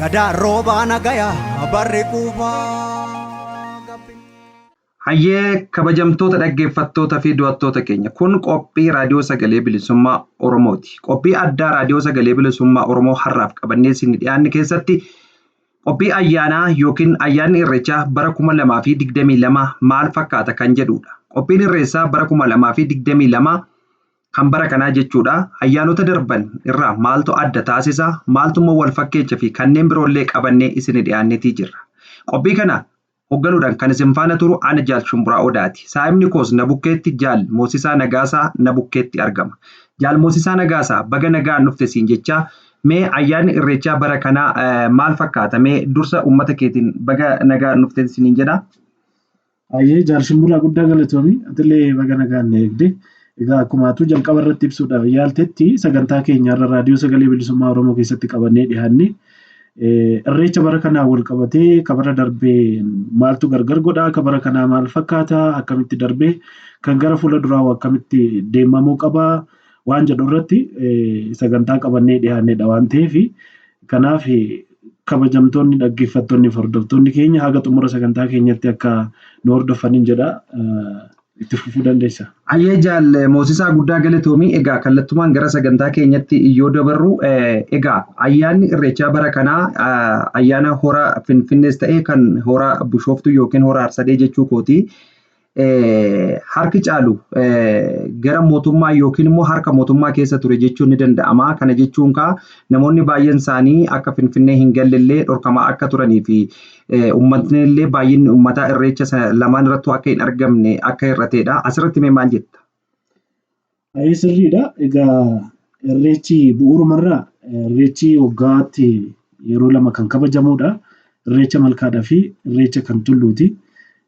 Speaker 7: Gadaa roobaa nagaya barri quufaa.
Speaker 8: Hayyee kabajamtoota dhaggeeffattoota fi daawwattoota keenya kun qophii raadiyoo sagalee bilisummaa Oromooti. Qophii addaa raadiyoo sagalee bilisummaa Oromoo har'aaf qabannee isin dhiyaanne keessatti qophii ayyaanaa yookiin ayyaanni irreechaa bara 2022 maal fakkaata kan jedhudha. Qophiin irreessaa bara 2022 kan bara kanaa jechuudha. Ayyaanota darban irraa maaltu adda taasisa? Maaltu immoo wal fakkeecha fi kanneen biroollee qabannee isin dhiyaanneetii jirra. Qophii kana hoogganuudhaan kan isin faana turu ana Jaal Shumburaa Odaati. Saayimni koos na bukkeetti Jaal Moosisaa Nagaasaa na bukkeetti argama. Jaal Moosisaa Nagaasaa baga nagaan dhufte siin jechaa mee ayyaanni irreechaa bara kanaa maal fakkaata? Mee dursa uummata keetiin baga nagaan dhufte siin jedha.
Speaker 9: Ayyee Jaal Shumburaa guddaa galatoomii atillee baga nagaan eegde. Egaa akkuma atuu jalqaba irratti ibsuudhaaf yaaltetti sagantaa keenya irra raadiyoo sagalee bilisummaa Oromoo keessatti qabannee dhiyaanne irreecha bara kanaa wal qabatee kabara darbee maaltu gargar godhaa kabara kanaa maal fakkaata akkamitti darbee kan gara fuula duraa akkamitti deemamuu qabaa waan jedhu irratti sagantaa qabannee dhiyaannedha waan ta'eef kanaaf kabajamtoonni dhaggeeffattoonni fi hordoftoonni keenya haga xumura sagantaa keenyatti akka nu hordofaniin jedha. Itti fufuu dandeessa.
Speaker 8: Ayyee Jaal Moosisaa guddaa galatoomii. Egaa kallattumaan gara sagantaa keenyatti yoo dabarru egaa ayyaanni irreechaa bara kanaa ayyaana hora Finfinnees ta'ee kan hora Bishooftuu yookiin hora Arsadee jechuu kooti. Harki caalu gara mootummaa yookiin immoo harka mootummaa keessa ture jechuun ni danda'ama. Kana jechuun kaa namoonni baay'een isaanii akka Finfinnee hin galle dhorkamaa akka turanii fi uummatni illee baay'inni uummataa irreecha lamaan irrattuu akka hin argamne akka hir'atedha. Asirratti mee maal jetta?
Speaker 9: Baay'ee sirriidha. Egaa irreechi bu'uurumarraa irreechi waggaatti yeroo lama kan kabajamudha. Irreecha malkaadhaa fi irreecha kan tulluuti.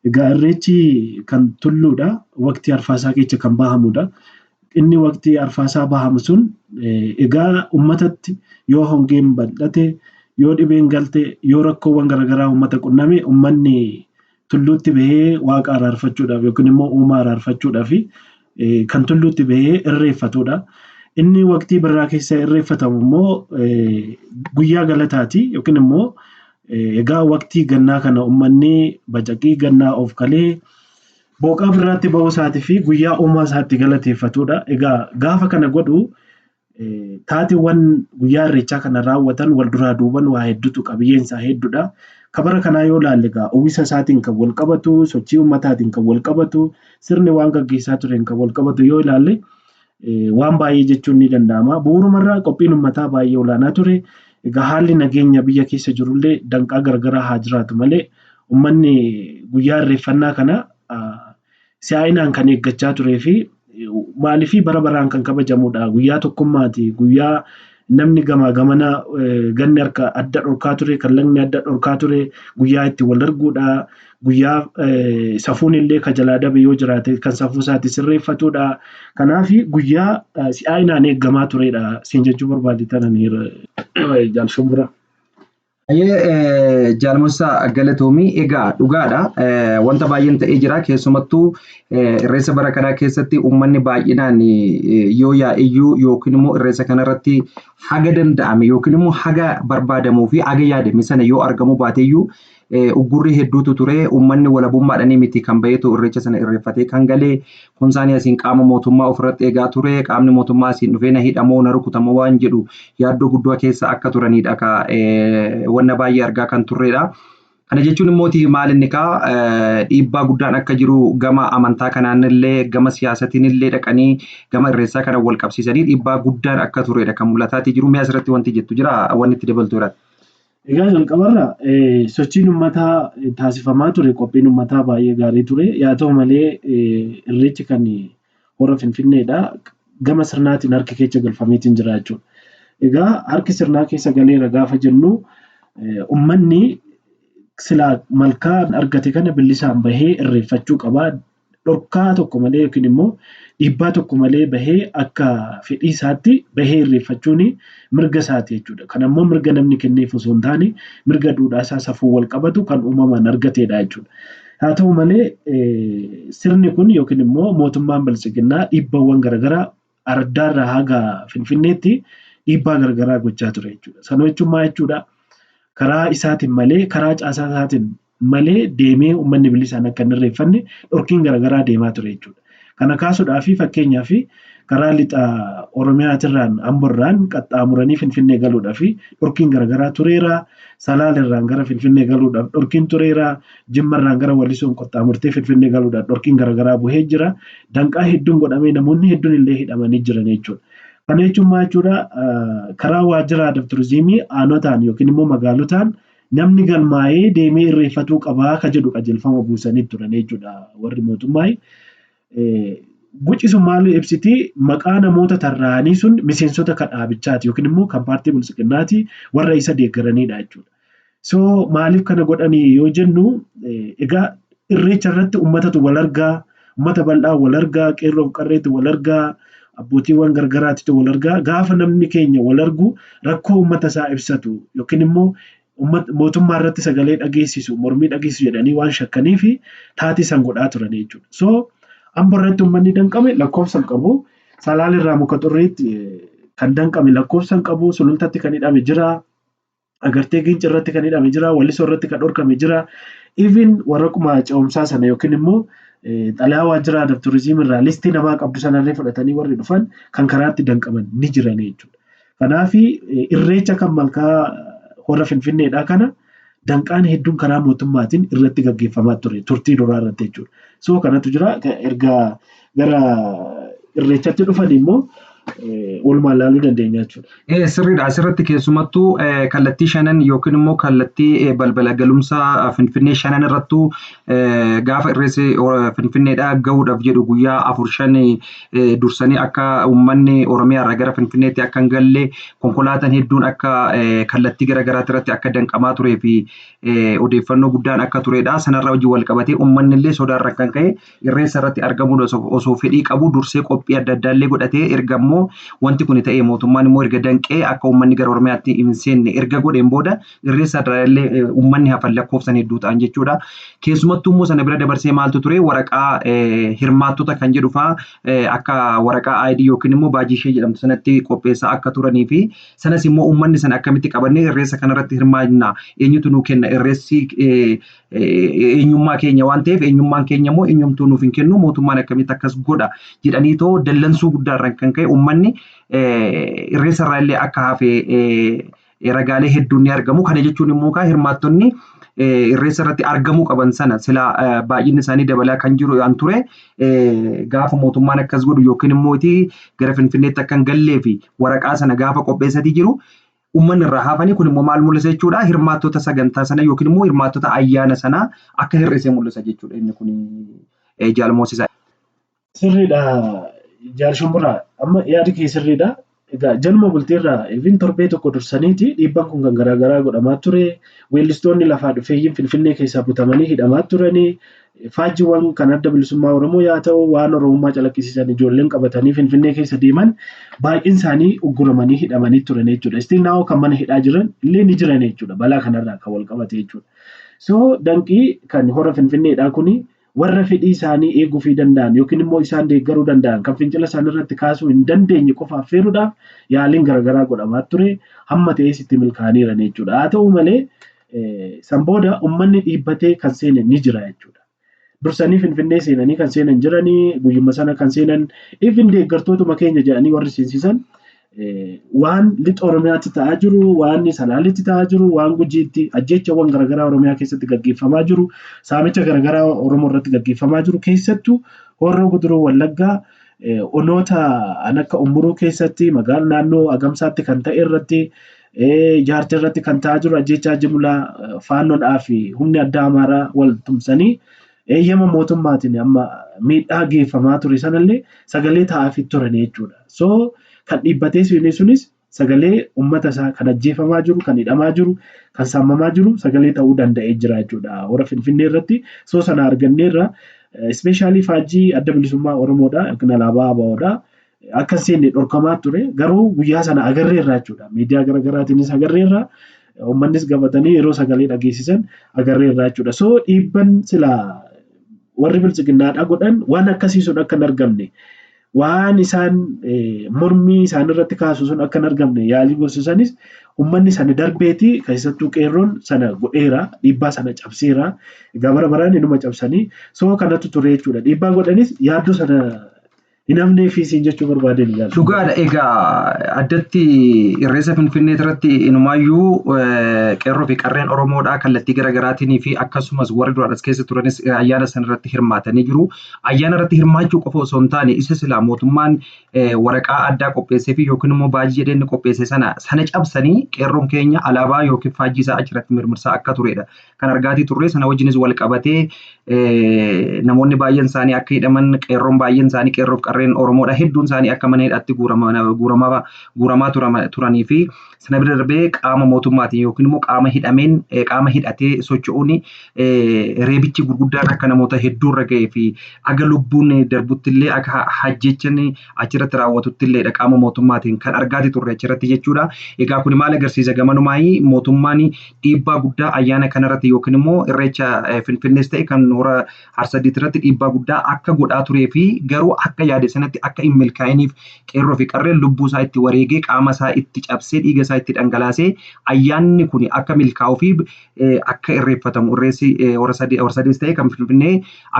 Speaker 9: Egaa irreechi kan tulluudha. Waqtii arfaasaa keessa kan bahamudha. Inni waqtii arfaasaa bahamu sun egaa uummatatti yoo hongeen bal'ate, yoo dhibeen galte, yoo rakkoowwan garaagaraa uummata qunname uummanni tulluutti bahee waaqa araarfachuudhaaf yookiin immoo uumaa araarfachuudhaaf kan tulluutti bahee irreeffatudha. Inni waqtii birraa keessa irreeffatamu immoo guyyaa galataati yookiin immoo egaa waqtii gannaa kana uummanni bacaqii gannaa of kalee booqaa birraatti bahuu isaatii fi guyyaa uumaa isaatti galateeffatudha. Egaa gaafa kana godhu taateewwan guyyaa irreechaa kana raawwatan wal duraa duuban waa hedduutu qabiyyeen isaa hedduudha. Kabara kanaa yoo ilaalle egaa uwwisa isaatiin kan wal qabatu, sochii uummataatiin kan wal qabatu, sirni waan gaggeessaa tureen kan wal qabatu yoo ilaalle waan baay'ee jechuun ni danda'ama. Bu'uurumarraa qophiin uummataa baay'ee olaanaa ture. Egaa haalli nageenya biyya keessa jirullee danqaa garagaraa haa jiraatu malee uummanni guyyaa irreeffannaa kana si'aayinaan kan eeggachaa turee fi maaliifii bara baraan kan kabajamudha. Guyyaa tokkummaati. Guyyaa namni gamaa gamana ganni harka adda dhorkaa ture, kan lagni adda dhorkaa ture, guyyaa itti wal arguudha. Guyyaa safuun illee kan jalaa dabe yoo jiraate kan safuu isaatti sirreeffatudha. Kanaaf guyyaa si'aayinaan eeggamaa turedha. Siin jechuu barbaade tanan Jaal Shumburaa.
Speaker 8: Ayyee Jaalmosaa galatoomii egaa dhugaadha. Wanta baay'een ta'ee jira. Keessumattuu irreessa bara kanaa keessatti uummanni baay'inaan yoo yaa'iyyuu yookiin immoo irreessa kanarratti haga danda'ame yookiin immoo haga barbaadamuu fi haga yaadame sana yoo argamuu baateyyuu uggurri hedduutu ture. Uummanni walabummaadhaan miti kan baheetu irreecha sana irreeffatee kan galee kun isaanii asiin qaama mootummaa ofirratti eegaa ture. Qaamni mootummaa asiin dhufee na hidhamoo na rukutamoo waan jedhu yaaddoo guddaa keessa akka turanidha ka wanna baay'ee argaa kan turredha. Kana jechuun immoo maal inni kaa dhiibbaa guddaan akka jiru gama amantaa kanaan illee gama siyaasatiin illee dhaqanii gama irreessaa kana wal qabsiisanii dhiibbaa guddaan akka turedha kan mul'ataatii jiru. Mi'a asirratti wanti jettu jira wanni itti dabaltu jira.
Speaker 9: Egaa jalqabarra sochiin uummataa taasifamaa ture qophiin uummataa baay'ee gaarii ture. Yaa ta'u malee irreechi kan hora Finfinneedha. Gama sirnaatiin harki keessa galfameetiin jira jechuudha. Egaa harki sirnaa keessa galeera gaafa jennu uummanni silaa malkaa argate kana bilisaan bahee irreeffachuu qaba. Dhorkaa tokko malee yookiin immoo dhiibbaa tokko malee bahee akka fedhii isaatti bahee irreeffachuun mirga isaati jechuudha. Kan ammoo mirga namni kenneef osoo hin taane mirga duudhaa isaa safuu wal qabatu kan uumamaan argatedha jechuudha. Haa ta'u malee sirni kun yookiin immoo mootummaan biltsiginnaa dhiibbaawwan garaagaraa araddaarraa haga Finfinneetti dhiibbaa garaagaraa gochaa ture jechuudha. Sana jechuun maal jechuudha? Karaa isaatiin malee karaa caasaa isaatiin malee deemee uummanni bilisaan akka hin irreeffanne dhorkiin garaagaraa deemaa ture jechuudha. Kana kaasuudhaaf fakkeenyaaf karaa lixa Oromiyaatirraan Amborraan qaxxaamuranii Finfinnee galuudhaaf dhorkiin garaagaraa tureera. Salaalirraan gara Finfinnee galuudhaaf dhorkiin tureera. Jimmarraan gara Wallisoon qaxxaamurtee Finfinnee galuudhaaf dhorkiin garaagaraa bu'ee jira. Danqaa hedduun godhamee namoonni hedduun illee hidhamanii jiran jechuudha. Kana jechuun maal jechuudha? Karaa waajjira aadaa fi turizimii aanotaan yookiin immoo magaalotaan namni galmaa'ee deemee irreeffatuu qabaa ka jedhu qajeelfama buusanii turan jechuudha warri mootummaa. Guci sun maal ibsiti? Maqaa namoota tarraa'anii sun miseensota kan dhaabichaati yookiin immoo kan paartii biltsiginnaati warra isa deeggaranidha jechuudha. So maaliif kana godhanii yoo jennu egaa irreecha irratti uummatatu wal argaa, uummata bal'aa wal argaa, qeerroof qarreetu wal argaa, abbootiiwwan gargaraatitu wal argaa. Gaafa namni keenya wal argu rakkoo uummata isaa ibsatu yookiin immoo mootummaa irratti sagalee dhageessisu, mormii dhageessisu jedhanii waan shakkanii fi taatee san godhaa turan jechuudha. So Ambo irratti uummanni danqame lakkoofsa hin qabu. Salaalirraa muka xurriitti kan danqame lakkoofsa hin qabu. Sulultaatti kan hidhame jira. Agartee Ginci irratti kan hidhame jira. Wallisoo irratti kan dhorkame jira. Even waraquma ce'umsaa sana yookiin immoo xalayaa waajjira aadaa fi turizimii irraa listii namaa qabdu sanarree fudhatanii warri dhufan kan karaatti danqaman ni jiran jechuudha. Kanaaf irreecha kan malkaa hora Finfinneedhaa kana danqaan hedduun karaa mootummaatiin irratti gaggeeffamaa ture turtii duraa irratti jechuudha. So kanatu jira erga gara irreechatti dhufan immoo walumaan ilaaluu dandeenya jechuudha.
Speaker 8: Sirriidha. Asirratti keessumattuu kallattii shanan yookiin immoo kallattii balbala galumsaa Finfinnee shanan irrattuu gaafa irreessi Finfinneedhaa gahuudhaaf jedhu guyyaa 4-5 dursanii akka uummanni Oromiyaarraa gara Finfinneetti akka hin galle konkolaataan hedduun akka kallattii garaagaraatti irratti akka danqamaa turee fi odeeffannoo guddaan akka turedha. Sanarraa hojii wal qabatee uummanni illee sodaarra kan ka'e irreessa irratti argamuun osoo fedhii qabu dursee qophii adda addaa illee godhatee erga immoo wanti kun ta'e mootummaan immoo erga danqee akka uummanni gara Oromiyaatti hin seenne erga godheen booda irreessa irraa illee uummanni hafan lakkoofsan hedduu ta'an jechuudha. Keessumattuu immoo sana bira dabarsee maaltu ture waraqaa hirmaattota kan jedhu fa'aa akka waraqaa ID yookiin immoo baajii ishee jedhamtu sanatti qopheessaa akka turanii fi sanas immoo uummanni sana akkamitti qabannee irreessa kanarratti hirmaannaa eenyutu nuu kenna irreessi eenyummaa keenya waan ta'eef eenyummaan keenya immoo eenyumtuu nuuf hin kennu mootummaan akkamitti akkas godha jedhanii too dallansuu guddaarraan kan ka'e uummanni irreessa irraa illee akka hafe ragaalee hedduun ni argamu. Kana jechuun immoo kaa hirmaattonni irreessa irratti argamuu qaban sana silaa baay'inni isaanii dabalaa kan jiru an ture gaafa mootummaan akkas godhu yookiin immoo gara Finfinneetti akka hin gallee fi waraqaa sana gaafa qopheessatii jiru uummanni irraa hafanii kun immoo maal mul'isa jechuudha hirmaattota sagantaa sana yookiin immoo hirmaattota ayyaana sana akka hir'isee mul'isa jechuudha inni kun jaalmoosisa.
Speaker 9: Sirriidha jaal Shumburaa amma yaadi kee sirriidha. Egaa jaluma bultiirraa even torbee tokko dursaniiti dhiibbaan kun kan garaagaraa godhamaa ture. Weellistoonni lafaa dhufeeyyiin Finfinnee keessaa butamanii hidhamaa turanii. Faajjiiwwan kan adda bilisummaa Oromoo yaa ta'u waan Oromummaa calaqqisiisan ijoolleen qabatanii Finfinnee keessa deeman baay'een isaanii ugguramanii hidhamanii turan jechuudha. Still now kan mana hidhaa jiran illee ni jiran jechuudha. Balaa kanarraa kan wal qabate jechuudha. So danqii kan hora Finfinneedhaa kuni warra fedhii isaanii eeguufii danda'an yookiin immoo isaan deeggaruu danda'an kan fincila isaan irratti kaasuu hin dandeenye qofa affeeruudhaaf yaaliin garaagaraa godhamaa ture hamma ta'es itti milkaa'aniiran jechuudha. Haa ta'u malee san booda uummanni dhiibbatee kan seene ni jira jechuudha. Dursanii Finfinnee seenanii kan seenan jiranii guyyuma sana kan seenan even deeggartootuma keenya jedhanii warri seensisan waan lixa Oromiyaatti ta'aa jiru, waan Salaaletti ta'aa jiru, waan Gujiitti ajjeechawwan garaagaraa Oromiyaa keessatti gaggeeffamaa jiru, saamicha garaagaraa Oromoo irratti gaggeeffamaa jiru keessattuu Horroo Guduruu Wallaggaa onoota an akka Umburuu keessatti magaalaa naannoo Agamsaatti kan ta'e irratti Jaartii irratti kan ta'aa jiru ajjeechaa jimlaa faannoodhaa fi humni addaa Amaaraa wal tumsanii eeyyama mootummaatiin amma miidhaa geeffamaa ture sanallee sagalee ta'aafii turan jechuudha. So kan dhiibbatee seene sunis sagalee uummata isaa kan ajjeefamaa jiru, kan hidhamaa jiru, kan saamamaa jiru sagalee ta'uu danda'ee jira jechuudha. Hora Finfinnee irratti soo sana arganneerra ispeeshaalii faajjii adda bilisummaa Oromoodha yookiin alaabaa ABOdha. Akka hin seenne dhorkamaa ture garuu guyyaa sana agarreerra jechuudha. Miidiyaa garaagaraatiinis agarreerra. Uummannis gabatanii yeroo sagalee dhageessisan agarreerra jechuudha. So dhiibban silaa warri bilchiginnaadhaa godhan waan akkasii sun akka hin argamne waan isaan mormii isaan irratti kaasu sun akka hin argamne yaalii goosisanis uummanni sana darbeeti keessattuu qeerroon sana godheera dhiibbaa sana cabseera. Egaa bara baraan inuma cabsanii soo kanatu ture jechuudha. Dhiibbaa godhanis yaaddoo sana hin hafnee fi siin jechuu barbaadeen yaadu.
Speaker 8: Dhugaadha. Egaa addatti irreessa Finfinnee irratti inumaayyuu qeerroo fi qarreen Oromoodhaa kallattii garaagaraatiin fi akkasumas warri duraan as keessa turanis ayyaana sana irratti hirmaatanii jiru. Ayyaana irratti hirmaachuu qofa osoo hin taane isa silaa mootummaan waraqaa addaa qopheessee fi yookiin immoo baajii jedhee inni qopheesse sana sana cabsanii qeerroon keenya alaabaa yookiin faajjii isaa achirratti mirmirsaa akka turedha. Kan argaatii turre sana wajjinis wal qabatee namoonni baay'een isaanii akka hidhaman qeerroon baay'een isaanii qeerroof qarreen Oromoodha hedduun isaanii akka mana hidhaatti guuramaa turanii fi sana bira darbee qaama mootummaatiin yookiin immoo qaama hidhameen qaama hidhatee socho'uun reebichi gurguddaan akka namoota hedduurra ga'ee fi aga lubbuun darbutti illee akka hajjechan achirratti raawwatutti illee qaama mootummaatiin kan argaati turre achirratti jechuudha. Egaa kun maal agarsiisa gamanumaayii mootummaan dhiibbaa guddaa ayyaana kanarratti yookiin immoo irreecha Finfinnees ta'e kan hora Harsadiit irratti dhiibbaa guddaa akka godhaa turee fi garuu akka yaade sanatti akka hin milkaa'iniif qeerroo fi qarreen lubbuu isaa itti wareegee qaama isaa itti cabsee dhiiga isaa itti dhangalaasee ayyaanni kun akka milkaa'uu fi akka irreeffatamu irreessi hora sadees ta'e kan Finfinnee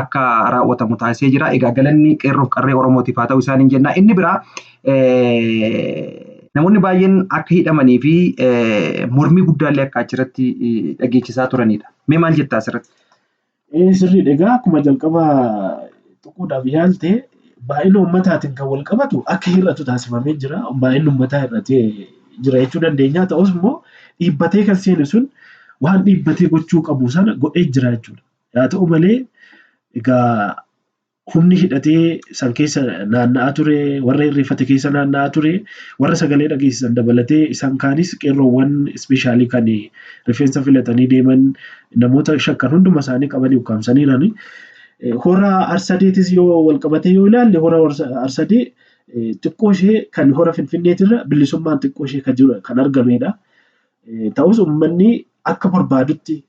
Speaker 8: akka raawwatamu taasisee jira. Egaa galanni qeerroo fi qarree Oromootiif haa ta'u isaaniin jenna. Inni biraa namoonni baay'een akka hidhamanii fi mormii guddaallee akka achirratti dhageessisaa turanidha. Mee maal jettaa asirratti?
Speaker 9: Sirriidha. Egaa akkuma jalqaba tuquudhaaf yaalte baay'ina uummataatiin kan wal qabatu akka hir'atu taasifamee jira. Baay'inni uummataa hir'atee jira jechuu dandeenya. Ta'us immoo dhiibbatee kan seene sun waan dhiibbatee gochuu qabu sana godhee jira jechuudha. Haa ta'u malee egaa humni hidhatee san keessa naanna'aa ture, warra hirrifate keessa naanna'aa ture, warra sagalee dhageessisan dabalatee isaan kaanis qeerroowwan ispeeshaalii kan rifeensa filatanii deeman namoota shakkan hunduma isaanii qabanii ukkaamsaniirani. Hora Harsadeetis yoo wal qabatee yoo ilaalle hora Harsadee xiqqoo ishee kan hora Finfinneetirra bilisummaan xiqqoo ishee kan jiru kan argamedha. Ta'us uummanni akka barbaadutti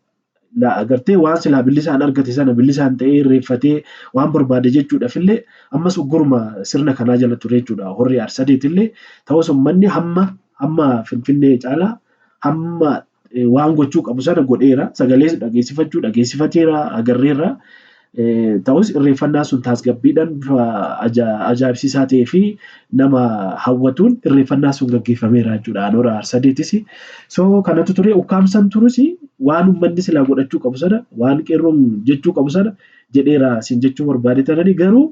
Speaker 9: agartee waan silaa bilisaan argate sana bilisaan ta'ee irreeffatee waan barbaade jechuudhaaf illee ammas ugguruma sirna kanaa jala ture jechuudha. Horri Harsadeetillee ta'us uummanni hamma Finfinnee caalaa hamma waan gochuu qabu sana godheera. Sagalee dhageessifachuu dhageessifateera agarreerra. Ta'us irreeffannaa sun tasgabbiidhaan bifa ajaa'ibsiisaa ta'ee fi nama hawwatuun irreeffannaa sun gaggeeffameera jechuudha. Hora Harsadeetis. So kanatu ture ukkaamsan turus waan uummanni silaa godhachuu qabu sana waan qeerroon jechuu qabu sana jedheera siin jechuu barbaade tanani garuu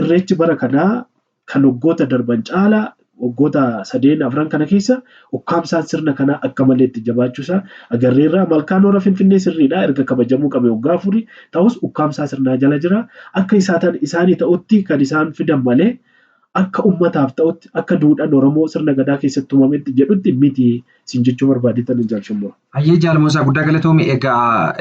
Speaker 9: irreechi bara kanaa kan waggoota darban caalaa waggoota 3-4 kana keessa ukkaamsaan sirna kanaa akka malee itti jabaachuusaa agarreerra. Malkaan hora Finfinnee sirriidha erga kabajamuu qabe waggaa 4 ta'us ukkaamsaa sirnaa jala jira. Akka isaanii ta'utti kan isaan fidan malee akka uummataaf ta'utti akka duudhaan Oromoo sirna gadaa keessatti uumametti jedhutti miti siin jechuu barbaadetan jaalshumbura.
Speaker 8: Hayyee Jaalmosaa guddaa galatoomi. Egaa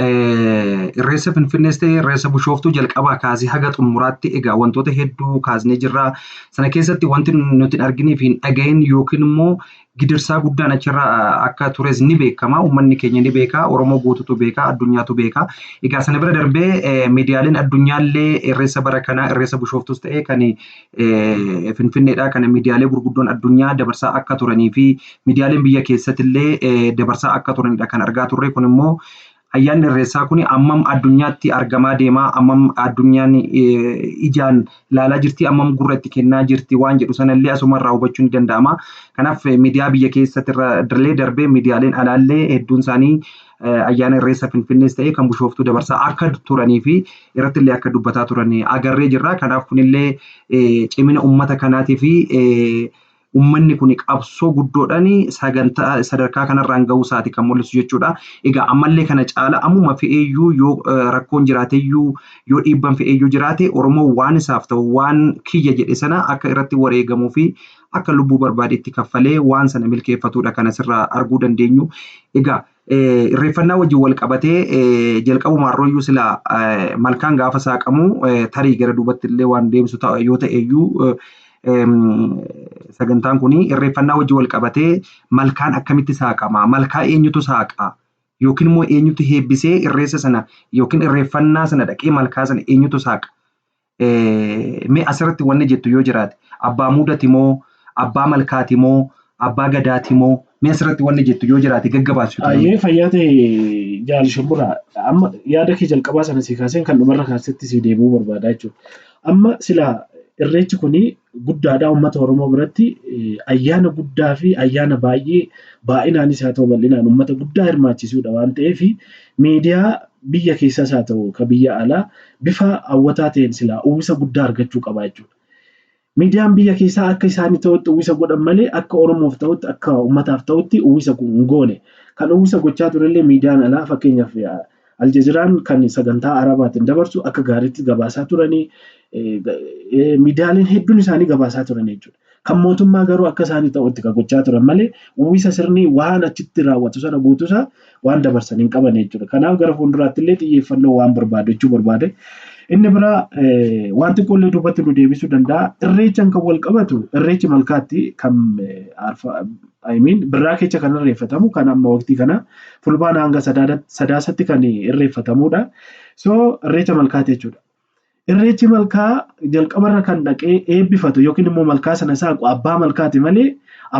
Speaker 8: Irreessa Finfinnees ta'e Irreessa Bishooftuu jalqabaa kaasee haga xumuraatti egaa wantoota hedduu kaasnee jirra. Sana keessatti wanti nuti hin arginii fi hin dhagahin yookiin immoo gidirsaa guddaan achirra akka tures ni beekama. Uummanni keenya ni beeka. Oromoo guututu beeka. Addunyaatu beeka. Egaa sana bira darbee miidiyaaleen addunyaallee Irreessa bara kanaa Irreessa Bishooftuus ta'e kan Finfinneedha. Kan miidiyaalee gurguddoon addunyaa dabarsaa akka turanii fi miidiyaaleen biyya keessatti illee dabarsaa akka turanidha kan argaa turre. Kun immoo ayyaanni Irreessaa kun ammam addunyaatti argamaa deemaa, ammam addunyaan ijaan ilaalaa jirti, ammam gurra itti kennaa jirti waan jedhu sanallee asumarraa hubachuun ni danda'ama. Kanaaf miidiyaa biyya keessatti irra darbee miidiyaaleen alaallee hedduun isaanii ayyaana Irreessa Finfinnees ta'e kan Bishooftuu dabarsaa akka turanii fi irratti illee akka dubbataa turan agarree jirra. Kanaaf kunillee cimina uummata kanaatii fi uummanni kun qabsoo guddoodhaan sagantaa sadarkaa kanarraan gahuu isaati kan mul'isu jechuudha. Egaa ammallee kana caala ammuma fe'eeyyuu yoo rakkoon jiraateyyuu yoo dhiibban fe'eeyyuu jiraate Oromoo waan isaaf ta'u waan kiyya jedhe sana akka irratti wareegamuu fi akka lubbuu barbaade itti kaffalee waan sana milkeeffatudha kan asirraa arguu dandeenyu. Egaa irreeffannaa wajjin wal qabatee jalqabumaan rooyyuu silaa malkaan gaafa saaqamu tarii gara duubatti illee waan deemsu yoo ta'eyyuu sagantaan kun irreeffannaa wajjin wal qabatee malkaan akkamitti saaqama? Malkaa eenyutu saaqa? Yookiin immoo eenyutu heebbisee irreessa sana yookiin irreeffannaa sana dhaqee malkaa sana eenyutu saaqa? Mee asirratti wanni jettu yoo jiraate abbaa muudati moo abbaa malkaati moo abbaa gadaati moo mee asirratti wanni jettu yoo jiraate gaggabaabsitu.
Speaker 9: Ayyee fayyaa ta'e Jaalshumbura amma yaada kee jalqabaa sana si kaaseen kan dhumarra kaasetti si deebi'uu barbaada jechuudha. Amma silaa Irreechi kun guddaadha uummata Oromoo biratti ayyaana guddaa fi ayyaana baay'ee baay'inaanis haa ta'u bal'inaan uummata guddaa hirmaachisuudha waan ta'eef miidiyaa biyya keessaas haa ta'u kan biyya alaa bifa hawwataa ta'een silaa uwwisa guddaa argachuu qaba jechuudha. Miidiyaan biyya keessaa akka isaanii ta'utti uwwisa godhan malee akka Oromoof ta'utti akka uummataaf ta'utti uwwisa hin goone. Kan uwwisa gochaa turellee miidiyaan alaa fakkeenyaaf Aljazeeraan kan sagantaa Arabaatiin dabarsu akka gaariitti gabaasaa turanii miidiyaaleen hedduun isaanii gabaasaa turan jechuudha. Kan mootummaa garuu akka isaanii ta'utti kan gochaa turan malee uwwisa sirni waan achitti raawwatu sana guutuusaa waan dabarsan hin qaban jechuudha. Kanaaf gara fuulduraatti illee xiyyeeffannoo waan barbaadu jechuu barbaade. Inni biraa waan xiqqoollee duubatti nu deebisuu danda'a. Irreechaan kan wal qabatu irreechi malkaatti kan birraa keessa kan irreeffatamu kan amma waqtii kana fulbaana hanga sadaasatti kan irreeffatamudha. So irreecha malkaati jechuudha. Irreechi malkaa jalqabarra kan dhaqee eebbifatu yookiin immoo malkaa sana saaqu abbaa malkaati malee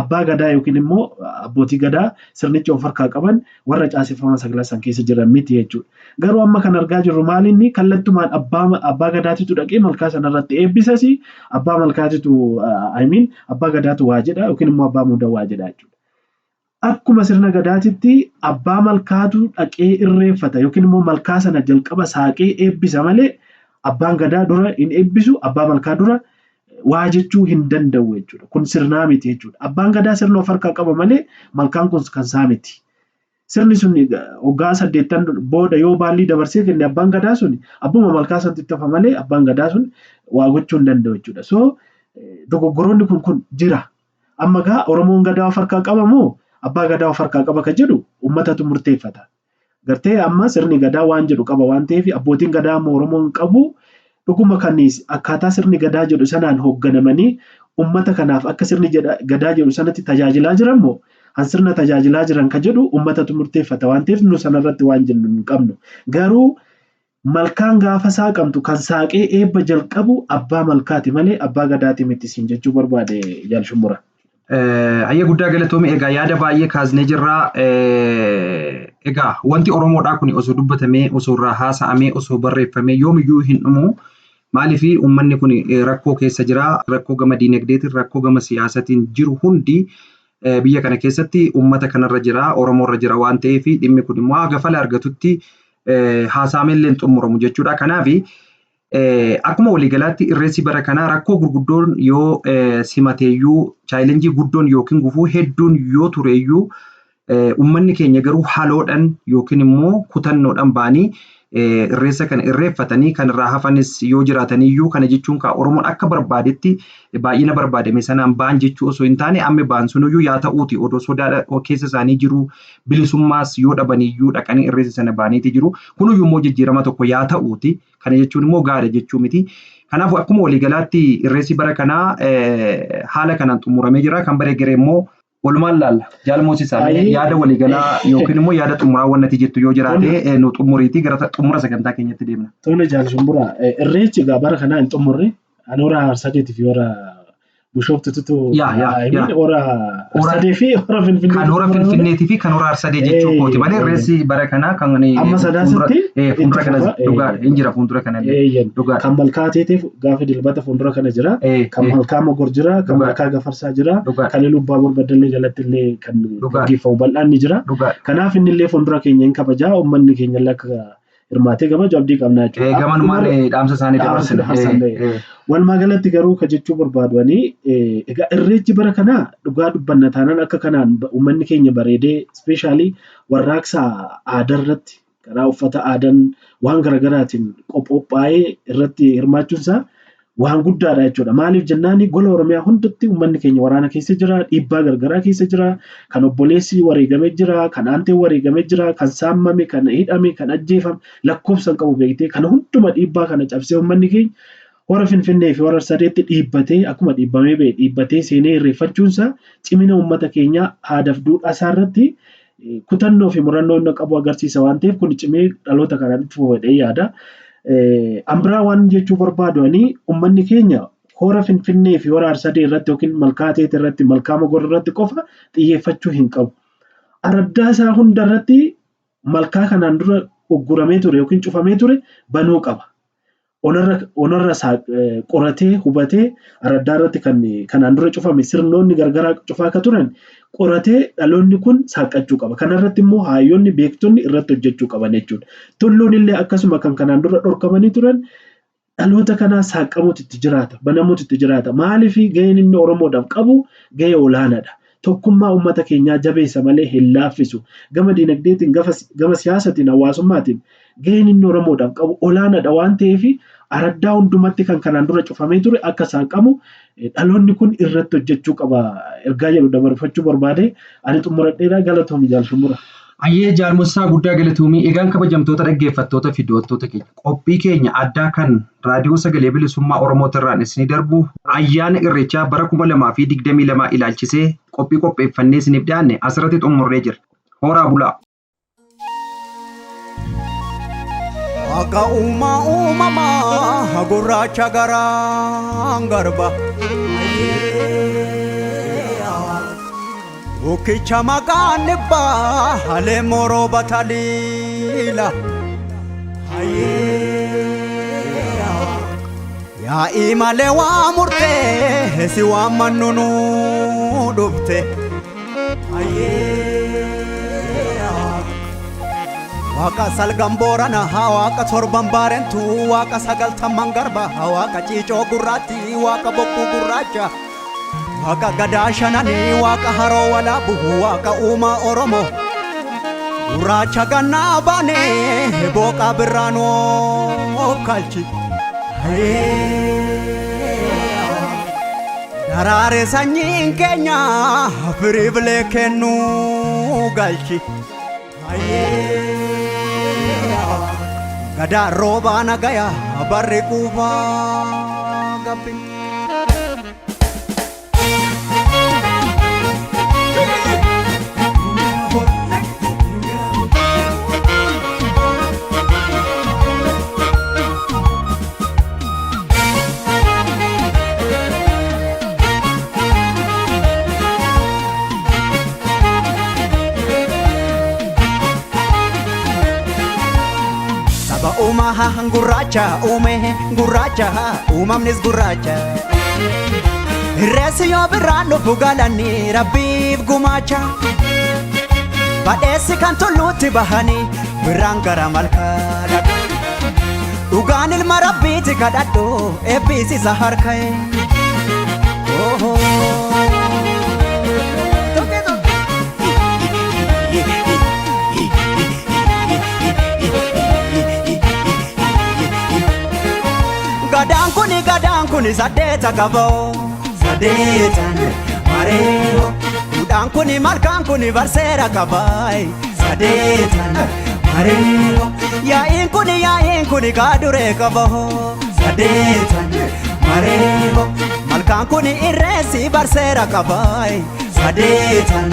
Speaker 9: abbaa gadaa yookiin immoo abbootii gadaa sirnicha of harkaa qaban warra caaseffama sagalee san keessa jiran miti jechuudha. Garuu amma kan argaa jirru maalinni kallattumaan abbaa gadaatitu dhaqee malkaa sanarratti eebbisas abbaa malkaatitu abbaa gadaatu waa jedha yookiin immoo abbaa muudaa waa jedha jechuudha. Akkuma sirna gadaatitti abbaa malkaatu dhaqee irreeffata yookiin immoo malkaa sana jalqaba saaqee eebbisa malee abbaan gadaa dura hin eebbisu abbaa malkaa dura waa jechuu hin danda'u jechuudha. Kun sirnaa miti jechuudha. Abbaan gadaa sirna of harkaa qaba malee malkaan kun kan isaa miti. Sirni sun waggaa 80 booda yoo baallii dabarsee kenne abbaan gadaa sun abbuma malkaa sanatti tafa malee abbaan gadaa sun waa gochuu hin danda'u jechuudha. So dogoggoroonni kun jira. Amma gaa Oromoon gadaa of harkaa qaba moo abbaa gadaa of harkaa qaba kan jedhu uummatatu murteeffata. Gartee amma sirni gadaa waan jedhu qaba waan ta'eef abbootiin gadaa amma Oromoon qabu dhuguma kan akkaataa sirni gadaa jedhu sanaan hoogganamanii uummata kanaaf akka sirni gadaa jedhu sanatti tajaajilaa jiran moo han sirna tajaajilaa jiran kan jedhu uummatatu murteeffata waan ta'eef nu sanarratti waan jennu hin qabnu. Garuu malkaan gaafa saaqamtu kan saaqee eebba jalqabu abbaa malkaati malee abbaa gadaati miti siin jechuu barbaade Jaalshumbura.
Speaker 8: Hayya guddaa galatoome. Egaa yaada baay'ee kaasnee jirra. Egaa wanti Oromoodhaa kun osoo dubbatamee, osoo irraa haasa'amee, osoo barreeffamee yoomiyyuu hin dhumu. Maaliif uummanni kun rakkoo keessa jira. Rakkoo gama diinagdeetiin, rakkoo gama siyaasatiin jiru hundi biyya kana keessatti uummata kanarra jira, Oromoorra jira waan ta'eef dhimmi kun immoo haga fala argatutti haasa'amee illee hin xumuramu jechuudha. Kanaaf akkuma waliigalaatti irreessi bara kanaa rakkoo gurguddoon yoo simateeyyuu chaalenjii guddoon yookiin gufuu hedduun yoo tureeyyuu Uummanni keenya garuu haloodhaan yookiin immoo kutannoodhaan ba'anii irreessa kana irreeffatanii kan irraa hafanis yoo jiraataniyyuu kana jechuun kaa Oromoon akka barbaadetti baay'ina barbaadame sanaan ba'an jechuu osoo hin taane amma ba'an sunuyyuu yaa ta'uuti odoo sodaa keessa isaanii jiru bilisummaas yoo dhabaniyyuu dhaqanii irreessa sana ba'aniiti jiru. Kunuyyuu immoo jijjiirama tokko yaa ta'uuti kana jechuun immoo gaariidha jechuu miti. Kanaafuu akkuma waliigalaatti irreessi bara kanaa haala kanaan xumuramee jira. Kan bara egeree immoo walumaan laalla. Jaal Moosisaa yaada waliigalaa yookiin immoo yaada xumuraa waan ati jettu yoo jiraate nu xumuriitii gara xumura sagantaa keenyatti deemna.
Speaker 9: Tole Jaal Shumburaa, irreechi egaa bara kanaa hin xumurre ani hora Harsadeetii fi hora Bishooftutu hora Harsadee fi hora Finfinnee.
Speaker 8: Kan hora Finfinneetii fi kan hora Harsadee jechuu kooti malee irreessi bara kanaa kan
Speaker 9: amma sadaasatti
Speaker 8: fuuldura kana dhugaa hin jira fuuldura kana
Speaker 9: illee. Kan malkaa teeteef gaafa dilbata fuuldura kana jira. Kan malkaa Mogor jira. Kan malkaa Gafarsaa jira. Kan Lubbaa Borbadallee jalatti illee kan gaggeeffamu bal'aan ni jira. Kanaaf inni illee fuuldura keenya hin kabajaa uummanni keenya illee akka hirmaatee kabaju abdii qabna jechuudha.
Speaker 8: Gamanumaan dhaamsa isaanii dabarsina.
Speaker 9: Walumaa galatti garuu kan jechuu barbaadu ani egaa irreechi bara kanaa dhugaa dubbanna taanaan akka kanaan uummanni keenya bareedee ispeeshaalii warraaqsa aadaa irratti karaa uffata aadaan waan garaagaraatiin qophaa'ee irratti hirmaachuunsaa waan guddaadha jechuudha. Maaliif jennaan gola Oromiyaa hundatti uummanni keenya waraana keessa jira, dhiibbaa garagaraa keessa jira, kan obboleessi wareegamee jira, kan aanteen wareegamee jira, kan saammame, kan hidhame, kan ajjeefame lakkoofsa hin qabu beektee kana hunduma dhiibbaa kana cabsee uummanni keenya hora Finfinnee fi hora Harsadeetti dhiibbatee akkuma dhiibbamee ba'e dhiibbatee seenee irreeffachuunsaa cimina uummata keenyaa aadaaf duudhaa isaa irratti kutannoo fi murannoo inni qabu agarsiisa waan ta'eef kun cimee dhaloota kanaan itti fufadhee yaada. Ambiraa waan jechuu barbaadu ani uummanni keenya hora Finfinnee fi hora Harsadee irratti yookiin malkaa Teetee irratti malkaa Mogor irratti qofa xiyyeeffachuu hin qabu. Araddaa isaa hunda irratti malkaa kanaan dura ugguramee ture yookiin cufamee ture banuu qaba. Onarra qoratee hubatee araddaa irratti kan kanaan dura cufame sirnoonni gargaraa cufaa akka turan qoratee dhaloonni kun saaqqachuu qaba. Kanarratti immoo hayyoonni beektonni irratti hojjechuu qaban jechuudha. Tulluun illee akkasuma kan kanaan dura dhorkamanii turan dhaloota kanaa saaqqamuutu itti jiraata, banamuutu itti jiraata. Maaliif gaheen inni Oromoodhaaf qabu gahee olaanaadha. Tokkummaa uummata keenyaa jabeessa malee hin laaffisu. Gama dinagdeetiin, gama siyaasaatiin, hawaasummaatiin gaheen inni Oromoodhaaf qabu olaanaadha waan ta'eef araddaa hundumatti kan kanaan dura cufamee ture akka saaqqamu dhaloonni kun irratti hojjechuu qaba. Ergaa jedhu dabarfachuu barbaade ani xumuradheera galatoomi Jaal Shumburaa.
Speaker 8: Ayyee Jaal Moosisaa guddaa galatoomii. Egaan kabajamtoota dhaggeeffattoota fi daawwattoota keenya qophii keenya addaa kan raadiyoo sagalee bilisummaa Oromootirraan isinii darbu ayyaana irreechaa bara 2022 ilaalchisee qophii qopheeffannee isiniif dhiyaanne asirratti xumurree jira. Horaa bulaa.
Speaker 7: Waaqa uumaa uumamaa gurraacha garaan garba. Bukkicha maqaan dhibbaa halee morooba taliila. Yaa'ii malee waa murtee si waan mannu nu dhufte. Waaqa salgan boorana waaqa torban baarentu waaqa sagaltamman garba waaqa ciicoo gurraatti waaqa bokkuu gurraacha. Waaqa gadaa shananii waaqa haroo walaabu waaqa uumaa Oromoo. Gurraacha gannaa baanee booqaa birraanoo kalchi. Daraare sanyiin keenya firii bilee kennuu galchi. Gadaa roobaa nagaya barri quufaa gabbi. Saba uumaa gurraacha uume gurraacha uumamnis gurraacha. Irreessi yoo birraan dhufu galanii rabbiif gumaacha. Badheessi kan tulluutti bahanii birraan gara malkaa dhaqu. Dhugaan ilma rabbiiti kadhadhu eebbisiisa harka'e. kuni saddeeta qaboo sadeetan mareeho Duudhaan kuni malkaan kuni barseera qabaay sadeetan mareeho Yaa'iin kuni yaa'iin kuni kaaduree qaboo sadeetan mareeho Malkaan kuni irreessi barseera qabaay sadeetan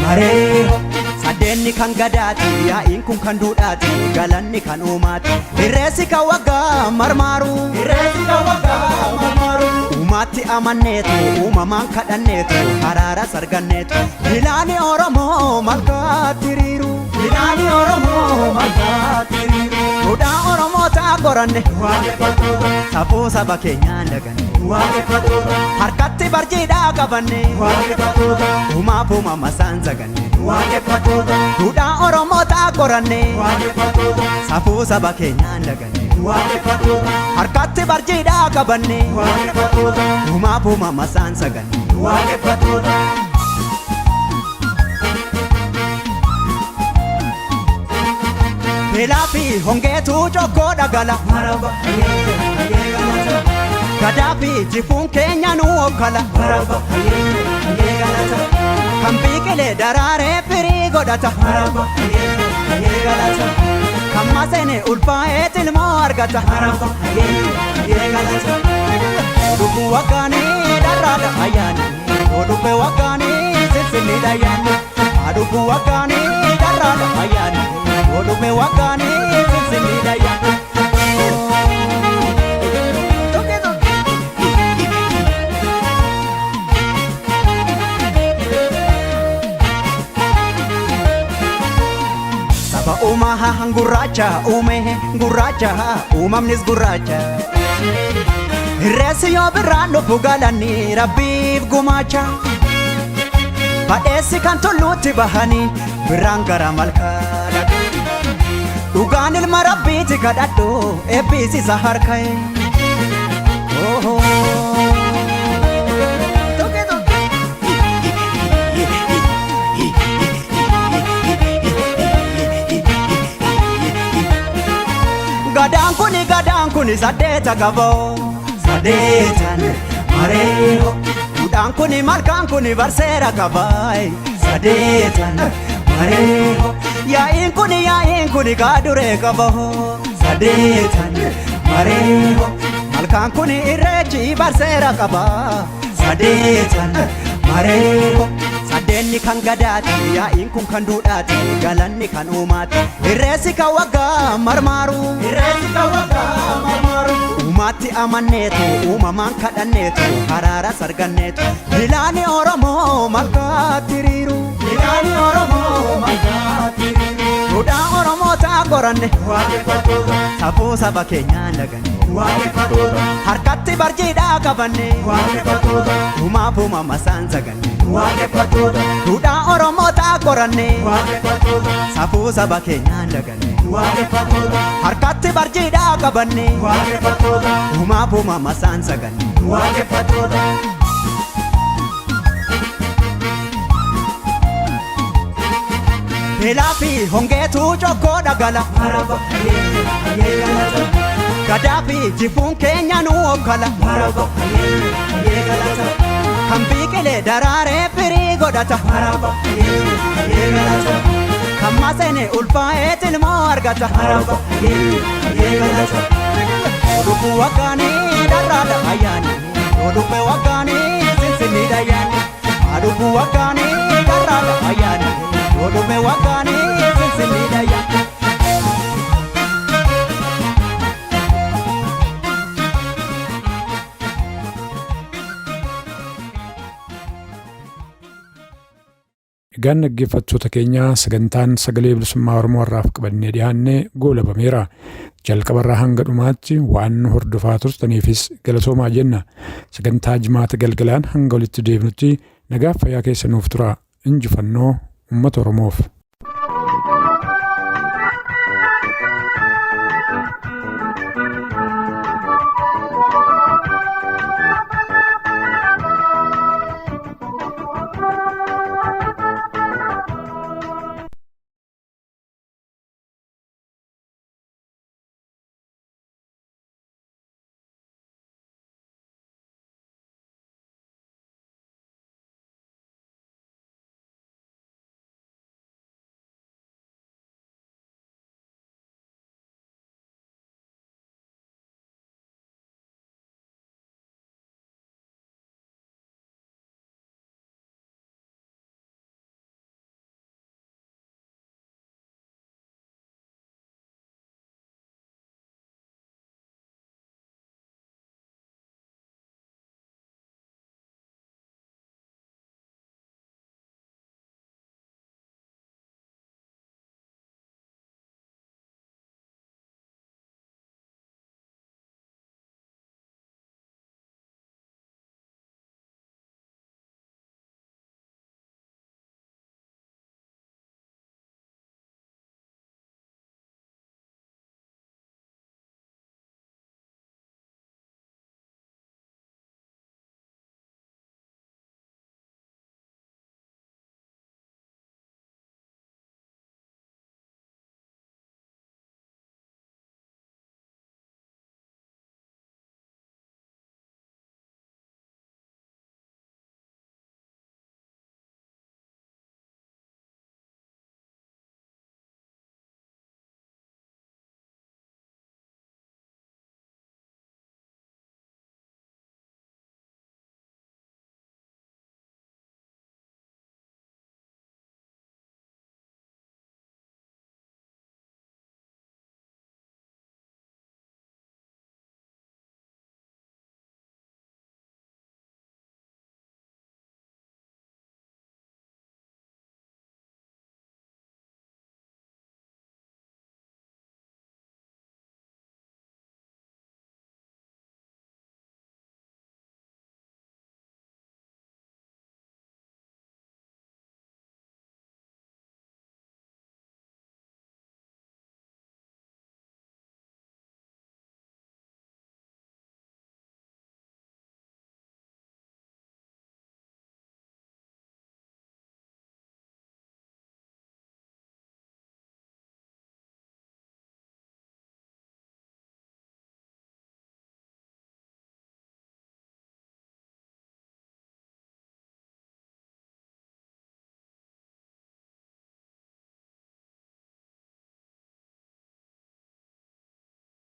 Speaker 7: mareeho Sadeenni kan gadaati yaa'iin kun kan duudhaati galanni kan uumaati irreessi kan waggaa marmaaru irreessi kan waggaa marmaaru Uumaatti amanneetu uumamaan kadhanneetu haraara sarganneetu Bilaani Oromoo malkaatti riiru Bilaani Oromoo malkaatti riiru Duudhaa Oromoo ta'a qoranne waaqeffattoota safuu saba keenyaan daganne waaqeffattoota harkatti barjiidhaa qabanne waaqeffattoota uumaaf uumama isaan saganne waaqeffattoota duudhaa Oromoo ta'a qoranne waaqeffattoota safuu saba keenyaan daganne waaqeffattoota harkatti barjiidhaa qabanne waaqeffattoota uumaaf uumama isaan saganne waaqeffattoota. Beelaa fi hongeetu cokkoo dhagala. Gadaa fi jifuun keenya nu okkala. Kan biqilee daraaree firii godhata. Kan maseene ulfaa'ee tilmoo argata. Odubbu waggaanii dharraadha ayyaani. Odubbe waggaanii sinsinniidha ayyaani. Adubbu waggaanii dharraadha ayyaani. Odubbe waggaanii sinsinniidha ayyaani. Saba uumaa gurraacha uume gurraacha uumamnis gurraacha. Irreessi yoo birraan dhufu galanii rabbiif gumaacha. Badheessi kan tulluutti bahanii birraan gara malkaa dhaqu. Dhugaan ilma rabbiiti kadhadhu eebbisiisa harka'e. Gadaan kuni gadaan kuni saddeeta qaboo sadeetan mareeho Duudhaan kuni malkaan kuni barseera qabaay sadeetan mareeho Yaa'iin kuni yaa'iin kuni kaaduree qaboo sadeetan mareeho Malkaan kuni irreechi barseera qabaa sadeetan mareeho Sadeenni kan gadaati yaa'iin kun kan duudhaati galanni kan uumaati irreessi kan waggaa marmaaru irreessi kan waggaa marmaaru Uumaatti amanneetu uumamaan kadhanneetu haraara sarganneetu Bilaani Oromoo malkaatti riiru Bilaani Oromoo malkaatti riiru Duudhaa Oromoo ta'a qoranne waaqeffattoota safuu saba keenyaan daganne waaqeffattoota harkatti barjiidhaa qabanne waaqeffattoota uumaaf uumama isaan saganne waaqeffattoota duudhaa Oromoo ta'a qoranne waaqeffattoota safuu saba keenyaan daganne waaqeffattoota harkatti barjiidhaa qabanne waaqeffattoota uumaaf uumama isaan saganne waaqeffattoota. Beelaa fi hongeetu cokkoo dhagala. Gadaa fi jifuun keenya nu okkala. Kan biqilee daraaree firii godhata. Kan maseene ulfaa'ee tilmoo argata. Odubbu waggaanii dharraadha ayyaani. Odubbe waggaanii sinsinniidha ayyaani. Adubbu waggaanii dharraadha ayyaani. Odubbe waggaanii sinsinniidha ayyaani.
Speaker 2: Egaan dhaggeeffattoota keenya sagantaan sagalee bilisummaa Oromoo irraaf qabannee dhiyaanne goolabameera. Jalqabarraa hanga dhumaatti waan nu hordofaa turtaniifis galatoomaa jenna. Sagantaa jimaata galgalaan hanga walitti deebinutti nagaaf fayyaa keessa nuuf tura. Injifannoo uummata Oromoof.